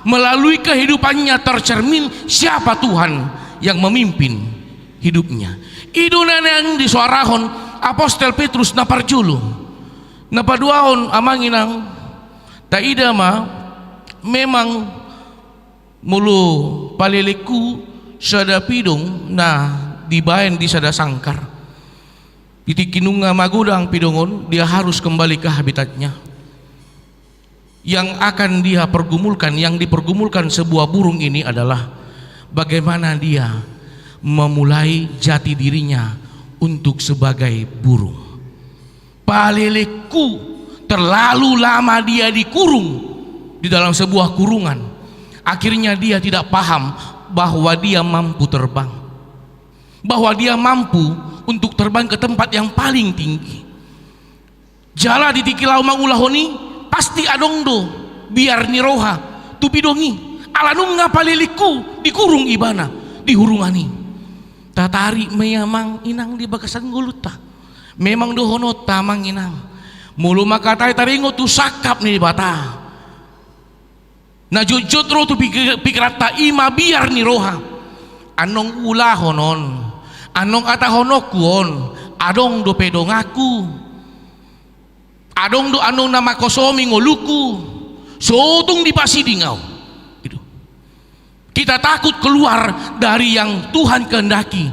melalui kehidupannya tercermin siapa Tuhan yang memimpin hidupnya. I do na naeng disoarahon apostel Petrus na parjolo. Na paduahon, amang inang, taida ma, memang molo palelengku sada pidong na dibaen di sada sangkar, di tingki nunga magodang pidong on, dia harus kembali ke habitatnya. Yang akan dia pergumulkan, yang dipergumulkan sebuah burung ini adalah bagaimana dia memulai jati dirinya untuk sebagai burung. Paleleku, terlalu lama dia dikurung di dalam sebuah kurungan. Akhirnya dia tidak paham bahwa dia mampu terbang. Bahwa dia mampu untuk terbang ke tempat yang paling tinggi. Jala di tingki laho mangulahon i, pasti adong do biar ni roha tu pidong i. Ala nunga paleleku dikurung ibana di hurungan i. Tatarik ma i amang inang di bagasan ngolunta. Memang dohononta amang inang, molo mangkatai taringot tu sangkap ni Debata, na jotjot ro tu pik-, pikiranta i ma biar ni roha. Annon ulahonon, annon hatahononku on, adong dope donganku. Adong do annon na mangkosomi ngolungku. So tung dipasiding ahu. Itu. Kita takut keluar dari yang Tuhan kehendaki.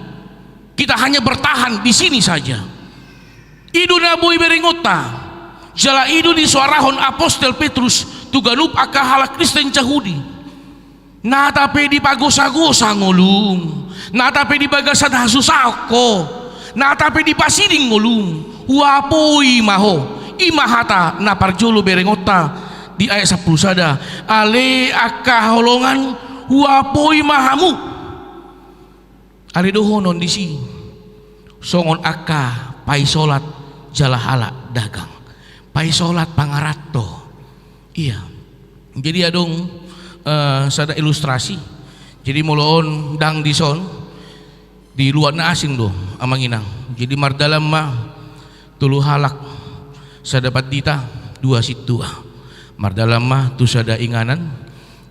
Kita hanya bertahan di sini saja. I do na boi berengonta. Jala i do disoarahon apostel Petrus tu ganup angka halak Kristen Jahudi. Nata pe dipagosagosa ngolum, nata pe di bagasan hasusahon ho, nata pe dipasiding ngolum, huapoi ma ho. I ma hata na parjolo berengonta di ayat sampulu sada. Ale angka holongan, huapoi ma hamu. Ale dohonon disi songon angka paisolat jala halak dagang. Paisolat pangaranto. Iya. Jadi adong, eh, sada ilustrasi. Jadi molo on ndang dison, di luat na asing do amang inang. Jadi mardalan ma tolu halak, sada pandita, dua sintua. Mardalan ma tu sada inganan.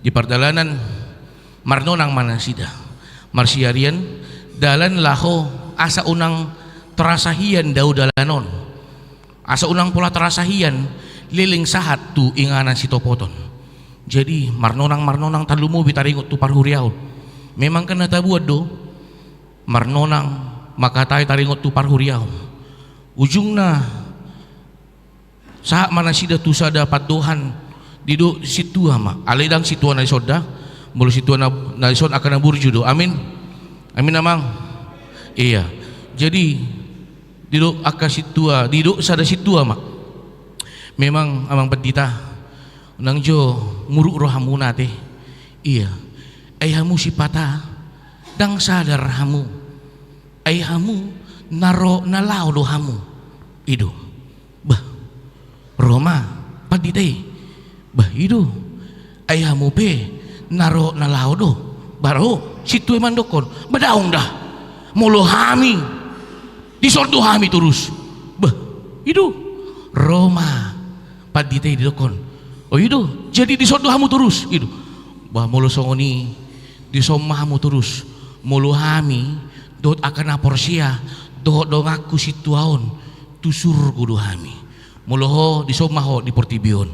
Di pardalanan marnonang ma nasida. Marsiarian dalan laho asa unang terasa hian dao dalan on. Asa unang pola terasa hian leleng sahat tu inganan sitopoton. Jadi marnonang, marnonang tarlumobi taringot tu parhuriaon. Memang kan na tabuat do marnonang mangkatai taringot tu parhuriaon. Ujungna sahat ma nasida tu sada pandohan, didok sintua ma. Alai ndang sintua na dison da. Molo sintua na, na dison angka na burju do. Amin. Amin amang. Iya. Jadi didok angka sintua, didok sada sintua ma. Memang amang pandita, unang jo muruk rohamuna te. Iya. Ai hamu sipata ndang sadar hamu. Ai hamu na ro na laho do hamu. I do. Bah, ro ma pandita i. Bah, i do. Ai hamu pe na ro na laho do. Bah, ro sintua i mandokkon, bah, daong da. Molo hami, dison do hami torus. Bah, i do. Ro ma pandita i didokkon, o i do, jadi dison do hamu torus. I do. Bah, molo songon i, dison ma hamu torus. Molo hami dohot angka na porsea dohot donganku sintua on, tu surgo do hami. Molo ho, dison ma ho di portibi on.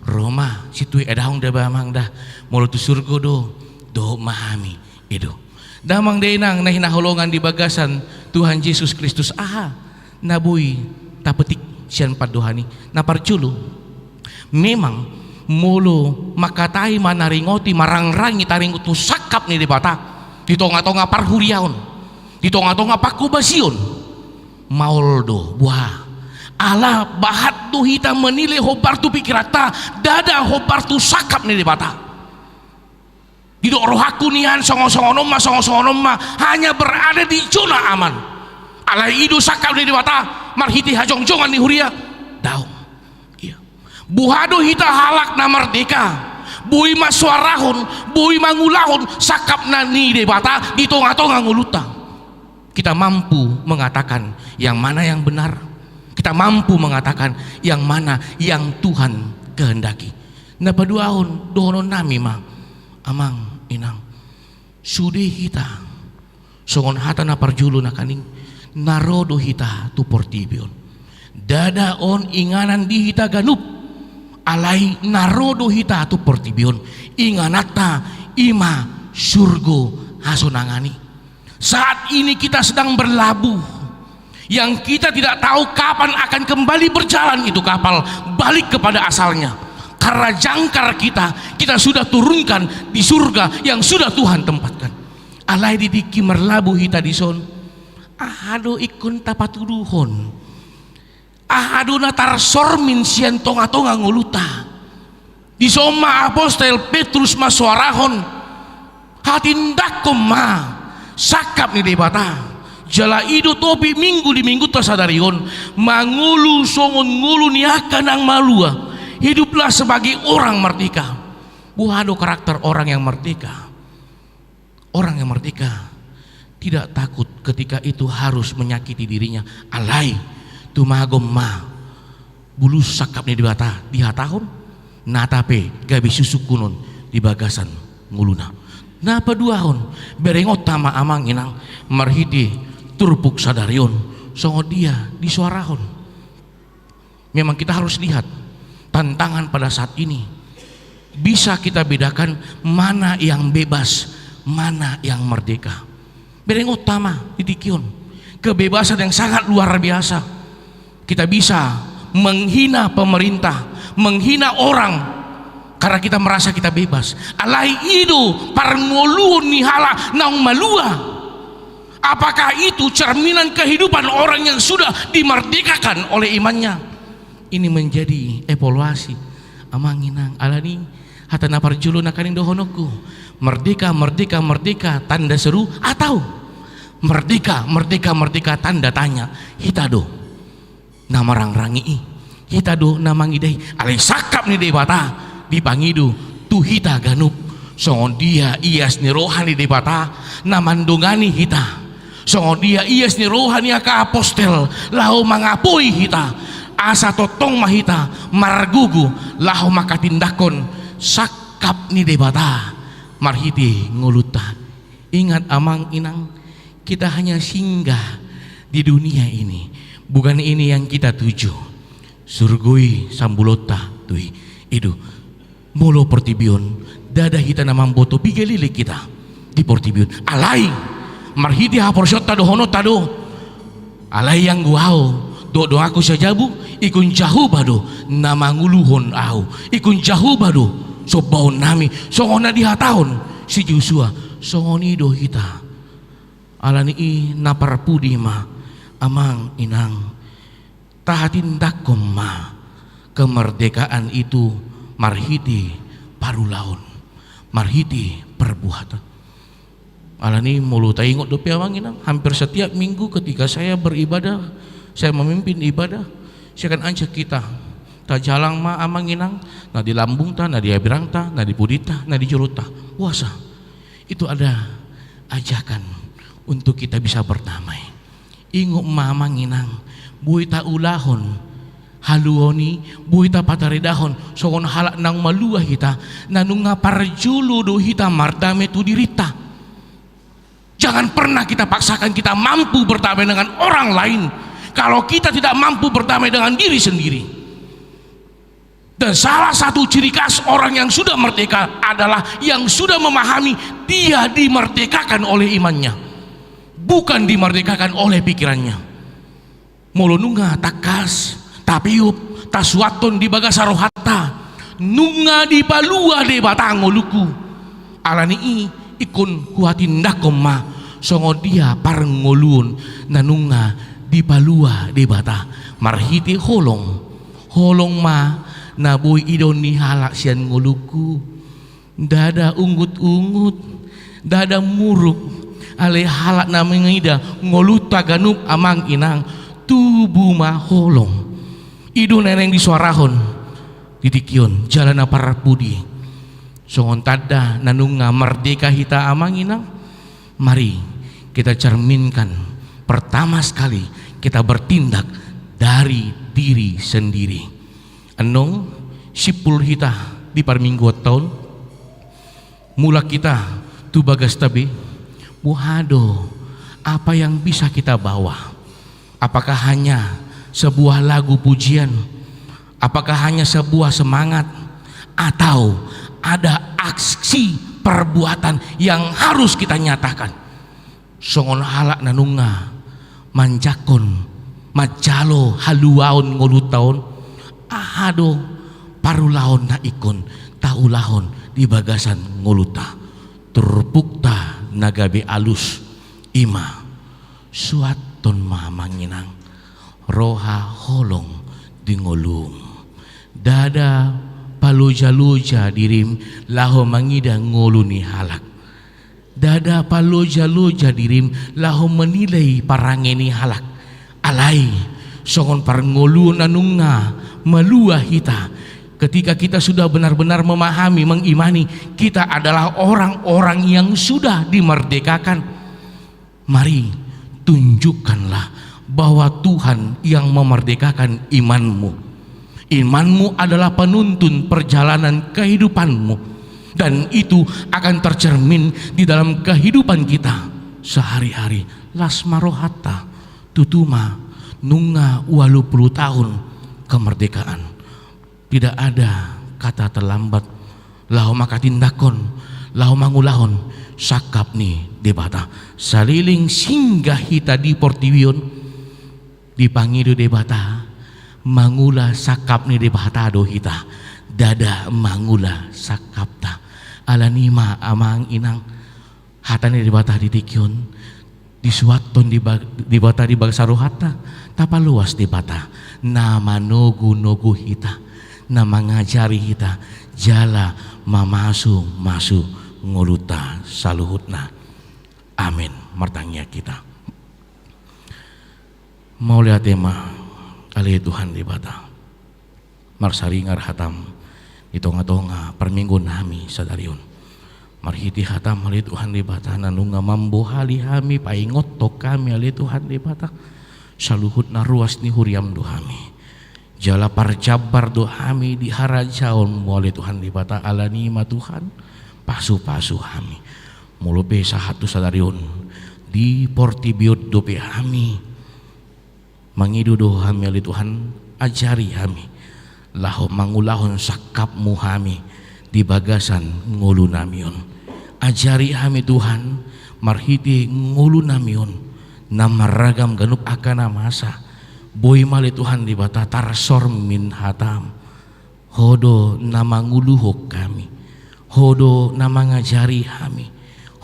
Ro ma sintua i, daong da bah amang da. Molo tu surgo do, dohot ma hami. I do. Damang dainang na hinaholongan di bagasan Tuhan Jesus Kristus, aha na boi tapetik sian pandohan i? Na parjolo, memang molo mangkatai, manaringoti, marangrangi taringot tu sangkap ni Debata di tongatonga parhuriaon, di tongatonga panghobasion, maol do, boha? Ala bahat do hita manilai hombar tu pikiranta, ndada hombar tu sangkap ni Debata. Didok rohangku nian songon-songon on ma, songon-songon on ma, hanya berada di zona aman. Alai i do sangkap ni Debata marhite hajongjongan ni huria. Daong. Iya. Boha do hita halak na mardeka, boi mansoarahon, boi mangulahon sangkap na ni Debata di tongatonga ngolunta. Kita mampu mengatakan yang mana yang benar. Kita mampu mengatakan yang mana yang Tuhan kehendaki. Na paduahon, dohononnami ma, amang inang, sude hita, songon hata na parjolo nangkaning, na ro do hita tu portibi on. Ndada on inganan di hita ganup, alai na ro do hita tu portibi on. Ingananta i ma surgo hasonangan i. Saat ini kita sedang berlabuh, yang kita tidak tahu kapan akan kembali berjalan itu kapal balik kepada asalnya. Karena jangkar kita, kita sudah turunkan di surga yang sudah Tuhan tempatkan. Alai di tingki marlabu hita dison, aha do ingkon tapatuduhon? Aha do na tarsormin sian tonga-tonga ngolunta? Dison ma apostel Petrus masuarahon: Hatindangkon ma sangkap ni Debata. Jala i do topik Minggu di Minggunta sadari on, mangolu songon ngolu ni angka naung malua. Hiduplah sebagai orang merdeka. Boha do karakter orang yang merdeka? Orang yang merdeka tidak takut ketika itu harus menyakiti dirinya. Alai tumagon ma bulus sangkap ni Debata dihatahon, nata pe gabe sisungkunon di bagasan ngoluna. Na paduahon, berengonta ma amang inang marhite turpuk sadari on songon dia disuarahon. Memang kita harus lihat tantangan pada saat ini. Bisa kita bedakan mana yang bebas, mana yang merdeka. Berengonta ma di tingki on. Kebebasan yang sangat luar biasa. Kita bisa menghina pemerintah, menghina orang karena kita merasa kita bebas. Alai i do parngoluon ni halak naung malua. Apakah itu cerminan kehidupan orang yang sudah dimerdekakan oleh imannya? Ini menjadi evaluasi amang inang. Alani hata na parjolo nangkaning dohononku, merdeka, merdeka, merdeka, tanda seru, atau merdeka, merdeka, merdeka, tanda tanya? Hita do na marangrangi i, hita do na mangida i. Alai sangkap ni Debata dipangido tu hita ganup. Songon dia ias ni roha ni Debata na mandongani hita, songon dia ias ni roha ni angka apostel laho mangapoi hita, asa tongtong ma hita margogo laho manghatindangkon sangkap ni Debata marhite ngolunta. Ingat amang inang, kita hanya singgah di dunia ini. Bukan ini yang kita tuju. Surgo i sambulonta tu i. I do, molo portibi on, ndada hita na mamboto, piga leleng hita di portibi on. Alai marhite haporseaonta dohononta do: Alai anggo ahu dohot donganku sajabu, ingkon Jahowa do na manguluhon ahu. Ingkon Jahowa do sombaonnami, songon na dihatahon si Josua. Songon i do hita. Alani i na parpudi ma amang inang, tahatindangkon ma kemerdekaan itu marhite parulaon, marhite perbuatan. Alani molo taingot dope amang inang, hampir setiap minggu ketika saya beribadah, saya memimpin ibadah, saya akan ajak kita, tajalang ma amang inang, na di lambungta, na di abirangta, na di pudinta, na di jolonta. Puasa. Itu ada ajakan untuk kita bisa berdamai. Ingot ma amang inang, boi taulahon haluaon i, boi tapataridahon songon halak naung malua hita, na nunga parjolo do hita mardame tu dirinta. Jangan pernah kita paksakan kita mampu berdamai dengan orang lain kalau kita tidak mampu berdamai dengan diri sendiri. Dan salah satu ciri khas orang yang sudah merdeka adalah yang sudah memahami dia dimerdekakan oleh imannya, bukan dimerdekakan oleh pikirannya. Molo nunga tangkas, tapiup, tasuanhon di bagasan rohanta, nunga dipalua Debata ngolungku. Alani i, ingkon huhatindangkon ma songon dia parngoluon na nunga dipalua Debata marhite holong. Holong ma na boi idaon ni halak sian ngolungku. Ndada ungut-ungut, ndada muruk, alai halak na mangida ngolunta ganup amang inang, tubu ma holong. I do na naeng disuarahon di tingki on, jala na parpudi. Songon tanda na nunga mardeka hita amang inang, mari kita cerminkan pertama sekali kita bertindak dari diri sendiri. Annon simpul hita di parmingguonta on, mulak hita tu bagasta be, boha do apa yang bisa kita bawa? Apakah hanya sebuah lagu pujian? Apakah hanya sebuah semangat? Atau ada aksi perbuatan yang harus kita nyatakan? Songon halak na nunga manjangkon, manjalo haluaon ngolunta on, aha do parulaon na ingkon taulahon di bagasan ngolunta. Turpukta na gabe alus, i ma, suanhon ma, Amang Inang, roha holong di ngolum. Ndada paloja-loja dirim laho mangida ngolu ni halak. Ndada paloja-loja dirim laho menilai parange ni halak. Alai, songon parngoluon na nunga malua hita, ketika kita sudah benar-benar memahami, mengimani, kita adalah orang-orang yang sudah dimerdekakan. Mari, tunjukkanlah bahwa Tuhan yang memerdekakan imanmu. Imanmu adalah penuntun perjalanan kehidupanmu. Dan itu akan tercermin di dalam kehidupan kita sehari-hari. Las ma rohanta, tutu ma, nunga ualu pulu tahun kemerdekaan. Tidak ada kata terlambat laho manghatindanghon, laho mangulahon sangkap ni Debata. Saleleng singgah hita di portibi on, dipangido Debata, mangula sangkap ni Debata do hita, ndada mangula sangkapta. Alani i ma, Amang Inang, hata ni Debata di tingki on, disuanhon di ba-, Debata di bagasan rohanta, tapaloas Debata na manogu-nogu hita, na mangajari hita, jala mamasu-masu ngolunta saluhutna. Amen. Martangiang hita. Mauliate ma, ale Tuhan Debata, marsaringar hatam di tonga-tonga parmingguon nami sadari on. Marhite hatam, ale Tuhan Debata, na nunga mambohali hami, paingothon hami, ale Tuhan Debata, saluhutna ruas ni huriam do hami. Jala parjambar do hami di harajaonmu, ale Tuhan Debata. Alani i ma, Tuhan, pasu-pasu hami. Molo pe sahat tu sadari on, di portibi on dope hami, mangido do hami, ale Tuhan, ajari hami laho mangulahon sangkapmu hami di bagasan ngolunami on. Ajari hami, Tuhan, marhite ngolunami on na marragam ganup angka na masa. Boi ma, ale Tuhan Debata, tarsormin hatam. Ho do na manguluhon hami, Ho do na mangajari hami,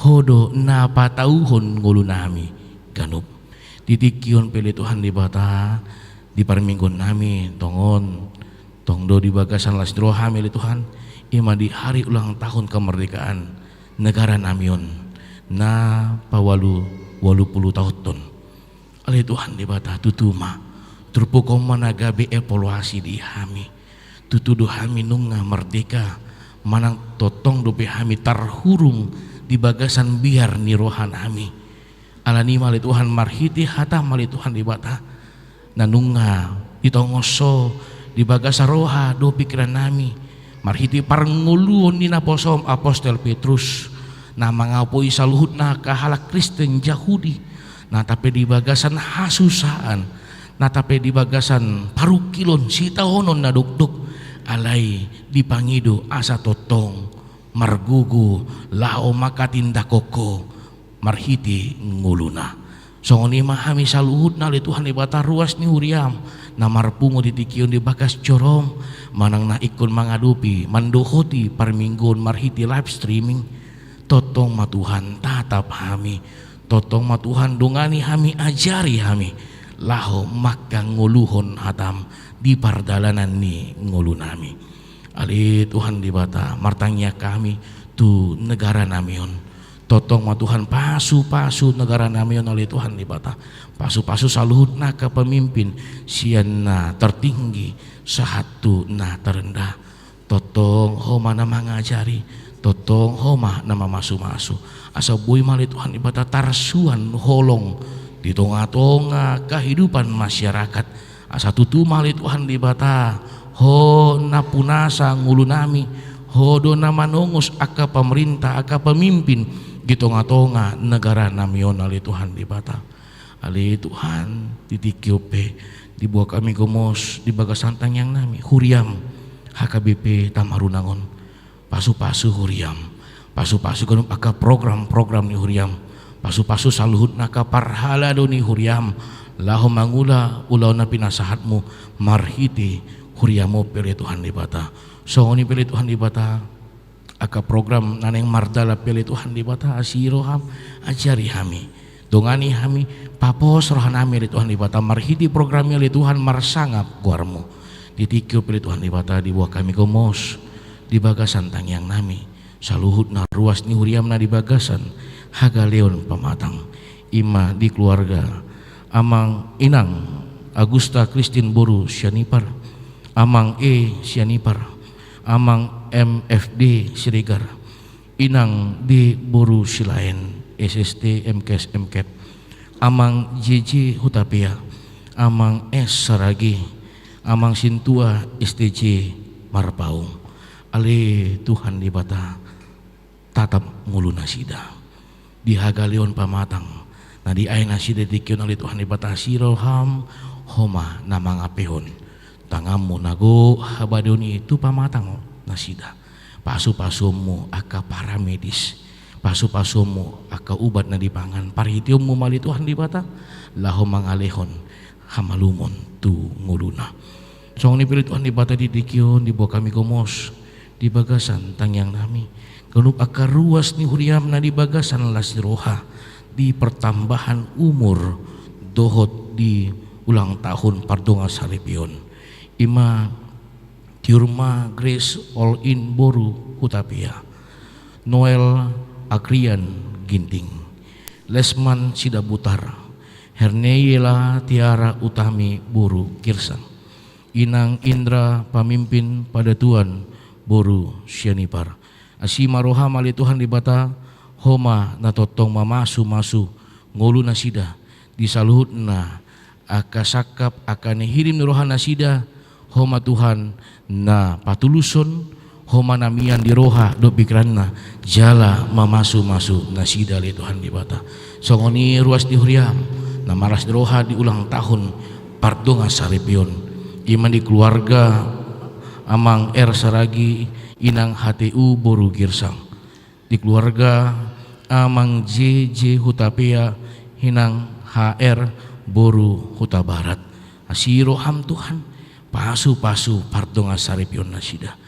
Ho do na patauhon ngolunami ganup. Di tingki on pe, ale Tuhan Debata, di parmingguon nami tongon, tong do di bagasan las ni rohami, ale Tuhan, i ma di hari ulang tahun kemerdekaan negaranami on, na paualu, ualu pulu tahun on. Ale Tuhan Debata, tutu ma, turpuk on ma na gabe evaluasi di hami. Tutu do hami nunga merdeka, manang tongtong dope hami tarhurung di bagasan biar ni rohanami. Alani i ma, ale Tuhan, marhite hatam, ale Tuhan Debata, na nunga ditongos Ho di bagasan roha dohot pingkirannami, marhite parngoluon ni naposom Apostel Petrus, na mangapoi saluhutna angka halak Kristen Jahudi, na tamba pe di bagasan hasusaan, na tamba pe di bagasan parungkilon, sitaonon na dokdok, alai dipangido asa tongtong margogo laho manghatindanghon Ho marhite ngoluna. Songon i ma hami saluhutna, ale Tuhan Debata, ruas ni huriam, na marpungu di tingki on di bagas joroM, manang na ingkon mangadopi, mandohoti parmingguon marhite live streaming. Tongtong ma Tuhan tatap hami, tongtong ma Tuhan dongani hami, ajari hami, laho manghangoluhon hataM di pardalanan ni ngolunami. Ale Tuhan Debata, martangiang hami tu negaranami on. Tongtong ma Tuhan pasupasu negaranami on, ale Tuhan Debata. Pasupasu saluhutna angka pemimpin, sian na tertinggi sahat tu na terendah. Tongtong Ho ma na mangajari, tongtong Ho ma na mamasumasu. Asa boi ma, ale Tuhan Debata, tarsuan holong di tongatonga kehidupan masyarakat. Asa tutu ma, ale Tuhan Debata, Ho na punasa ngolunami, Ho do na manongos angka pemerintah, angka pemimpin di tongatonga negaranami on, ale Tuhan Debata. Ale Tuhan, di tingki on pe dibuat hami gomos di bagasan tangiangnami huriaM, H K B P Tamarunang on. Pasupasu huriaM. Pasupasu ganup angka program-program ni huriaM. Pasupasu saluhutna angka parhalado ni huriaM, laho mangula ulaon na pinasahatMu marhite huriaM on pe, ale Tuhan Debata. Songon i pe ale Tuhan Debata, angka program na naeng mardalan pe ale Tuhan Debata, asi roham, ajari hami, dongani hami, papos rohanami ale Tuhan Debata, marhite program i ale Tuhan marsangap goarmu. Di tingki on pe ale Tuhan Debata, diboan hami gomos di bagasan tangiangnami, saluhutna ruas ni huriam na di bagasan hagaleon pamatang, i ma di keluarga Amang Inang Agusta Kristin boru Sianipar, Amang E Sianipar, Amang M F D Siregar, Inang D boru Silaen, S S T, M Kes, M Kep, Amang J J Hutapea, Amang S Saragi, Amang Sintua S T J Marpaung. Ale Tuhan Debata, tatap ngolu nasida di hagaleon pamatang na diae nasida di tingki on, ale Tuhan Debata, asi roham, Ho ma na mangampehon tanganmu na gok habadeon i tu pamatang nasida. Pasupasuonmu angka paramedis, pasupasuonmu angka ubat na dipangan, parhiteonmu ma ale Tuhan Debata, laho mangalehon hamalumon tu ngoluna. Songon i pe ale Tuhan Debata, di tingki on diboan hami gomos di bagasan tangiangnami ganup angka ruas ni huriam na di bagasan las ni roha di pertambahan umur dohot di ulang tahun pardongan saripeon, i ma Tiurma Grace All In boru Hutapea, Noel Akrian Ginting, Lesman Sidabutar, Herneiela Tiara Utami boru Girsang, Inang Indra Pamimpin Padatuan boru Sianipar. Asi ma roham ale Tuhan Debata, Ho ma na tongtong mamasumasu ngolu nasida di saluhutna angka sangkap, angka na hirim ni roha nasida. Ho ma Tuhan na patuluson, Ho ma na mian di roha dohot pikiranna jala mamasumasu nasida ale Tuhan Debata. Songon i ruas ni huriam na marlas ni roha di ulang tahun pardongan saripeon, i ma di keluarga Amang R Saragi, Inang H T U boru Girsang, di keluarga Amang J J Hutapea, Inang H R boru Hutabarat. Asi roham Tuhan, pasupasu pardongan saripeon nasida,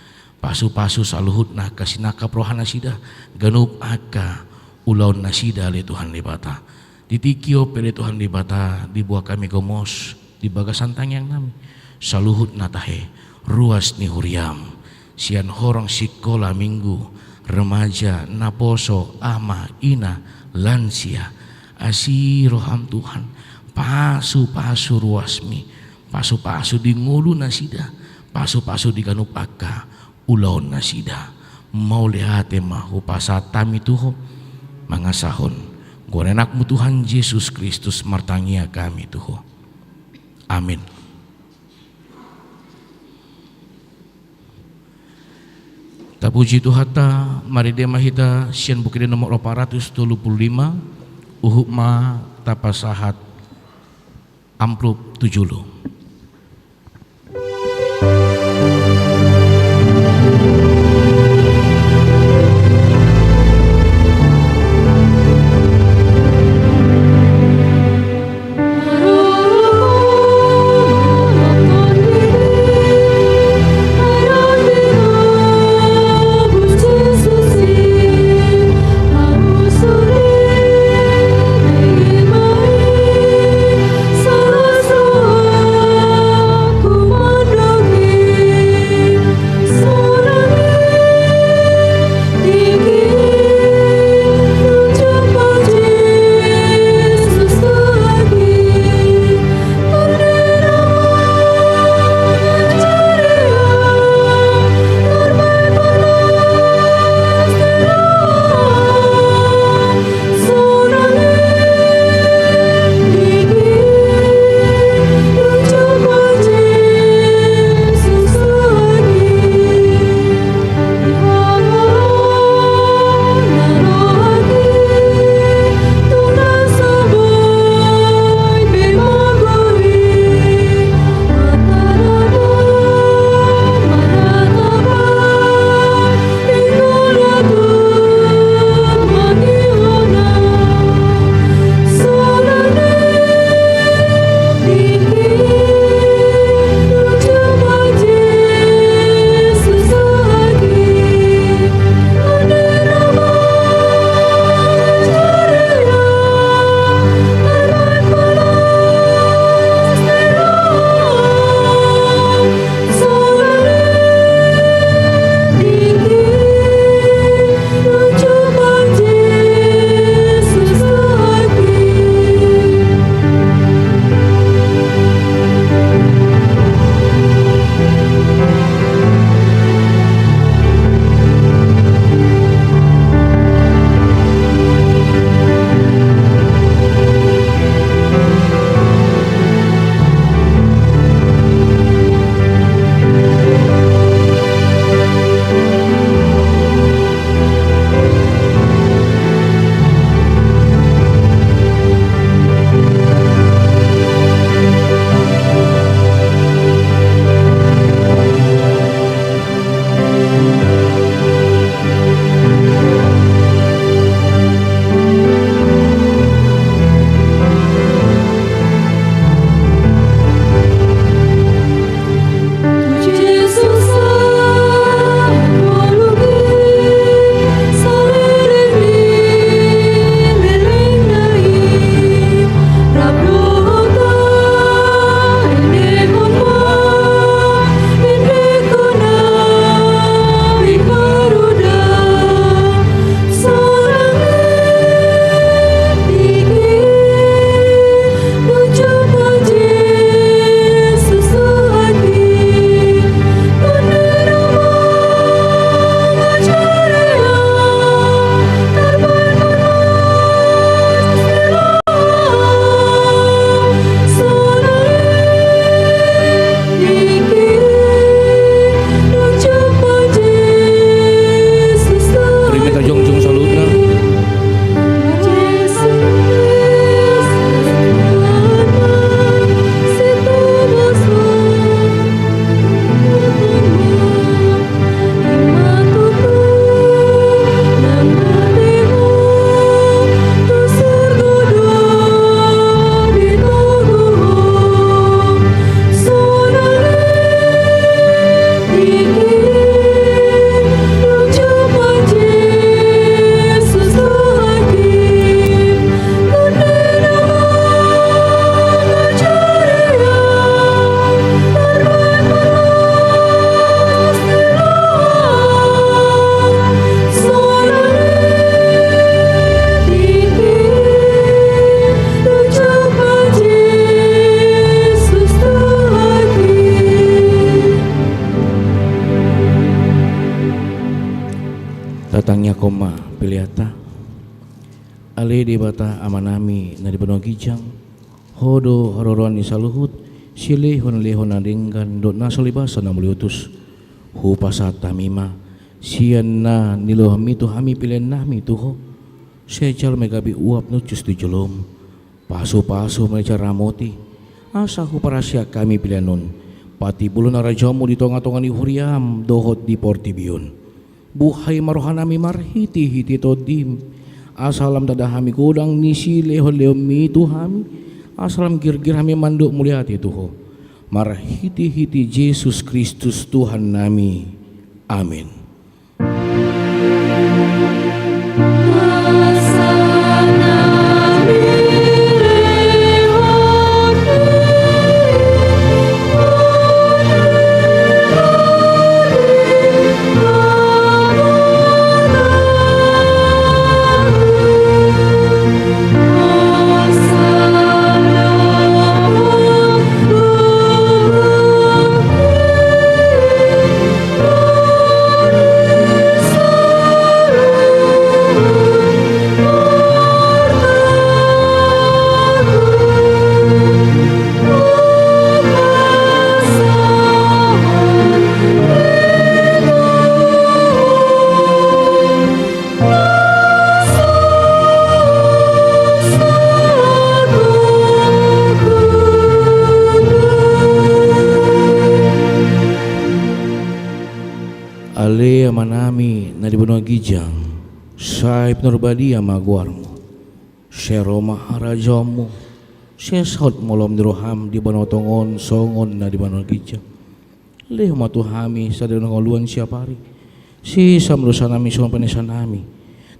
pasupasu saluhutna angka sinangkap roha nasida, ganup angka ulaon nasida ale Tuhan Debata. Di tingki on pe ale Tuhan Debata, diboan hami gomos di bagasan tangiangnami saluhutna tahe ruas ni huriam, sian horong sikola minggu, remaja, naposo, ama, ina, lansia. Asi roham Tuhan, pasupasu ruasmi, pasupasu di ngolu nasida, pasupasu di ganup angka ulaon nasida. Mauliate ma hupasahat hami tu Ho, mangasahon goar ni Anakmu Tuhan Jesus Kristus martangiang hami tu Ho. Amin. Tapuji Tuhanta, marende ma hita sian Buku Ende nomor opat ratus tolu pulu lima, huhut ma tapasahat amplop tu jolo. Tatangiangkon ma peleanta. Ale Debata Amanami na di banua ginjang, Ho do haroroan ni saluhut silehonlehon na denggan dohot na so libasan na mauliutus. Hupasahat hami ma sian na nilehonMi tu hami peleannami tu Ho. Sai jalo ma i gabe uap ni uncus tu joloM. Pasupasu ma i jala ramoti, asa huparasiak hami pelean on patimbulhon harajaonMu di tongatonga ni huriaM dohot di portibi on. Buhai ma rohanami marhitehite TondiM, asa lam ndada hami godang ni silehonlehonMi tu hami, asa lam girgir hami mandok mauliate tu Ho. Marhitehite Jesus Kristus Tuhannami. Amen. Ale Amanami na di banua ginjang, sai pinarbadia ma goarMu. Sai ro ma harajaonMu. Sai saut ma ulaon ni rohaM di banua tonga on songon na di banua ginjang. Lehon ma tu hami sadari on hangoluan siapari. Sesa ma dosanami songon panesanami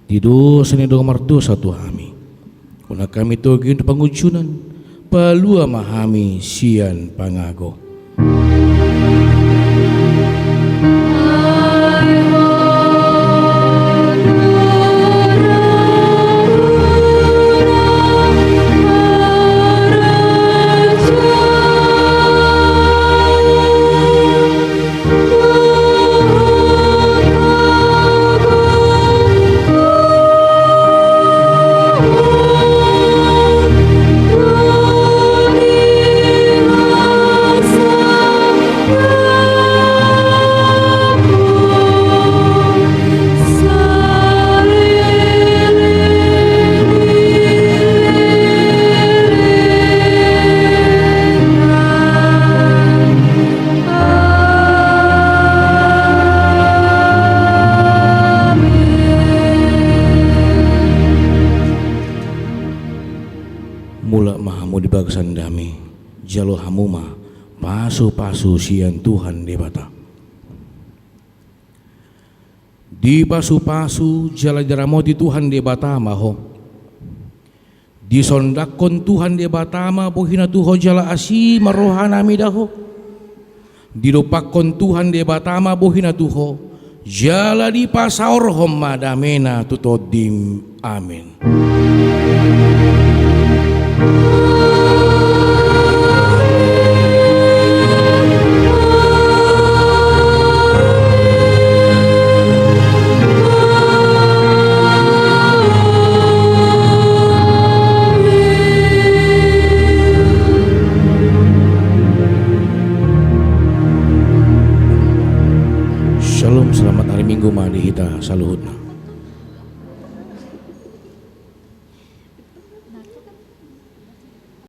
di dosa ni dongan mardosa tu hami. Unang hami togihon tu pangunjunan. Palua ma hami sian pangago. Mulak ma hamu di bagasan dame, jalo hamu ma pasupasu sian Tuhan Debata. Dipasupasu jala diramoti Tuhan Debata ma ho. Disondanghon Tuhan Debata ma bohiNa tu ho jala asi ma rohanami da ho. Didompakhon Tuhan Debata ma bohiNa tu ho jala dipasaorhon ma dameNa tu tondim. Amen. Shalom, selamat hari Minggu ma di hita saluhutna.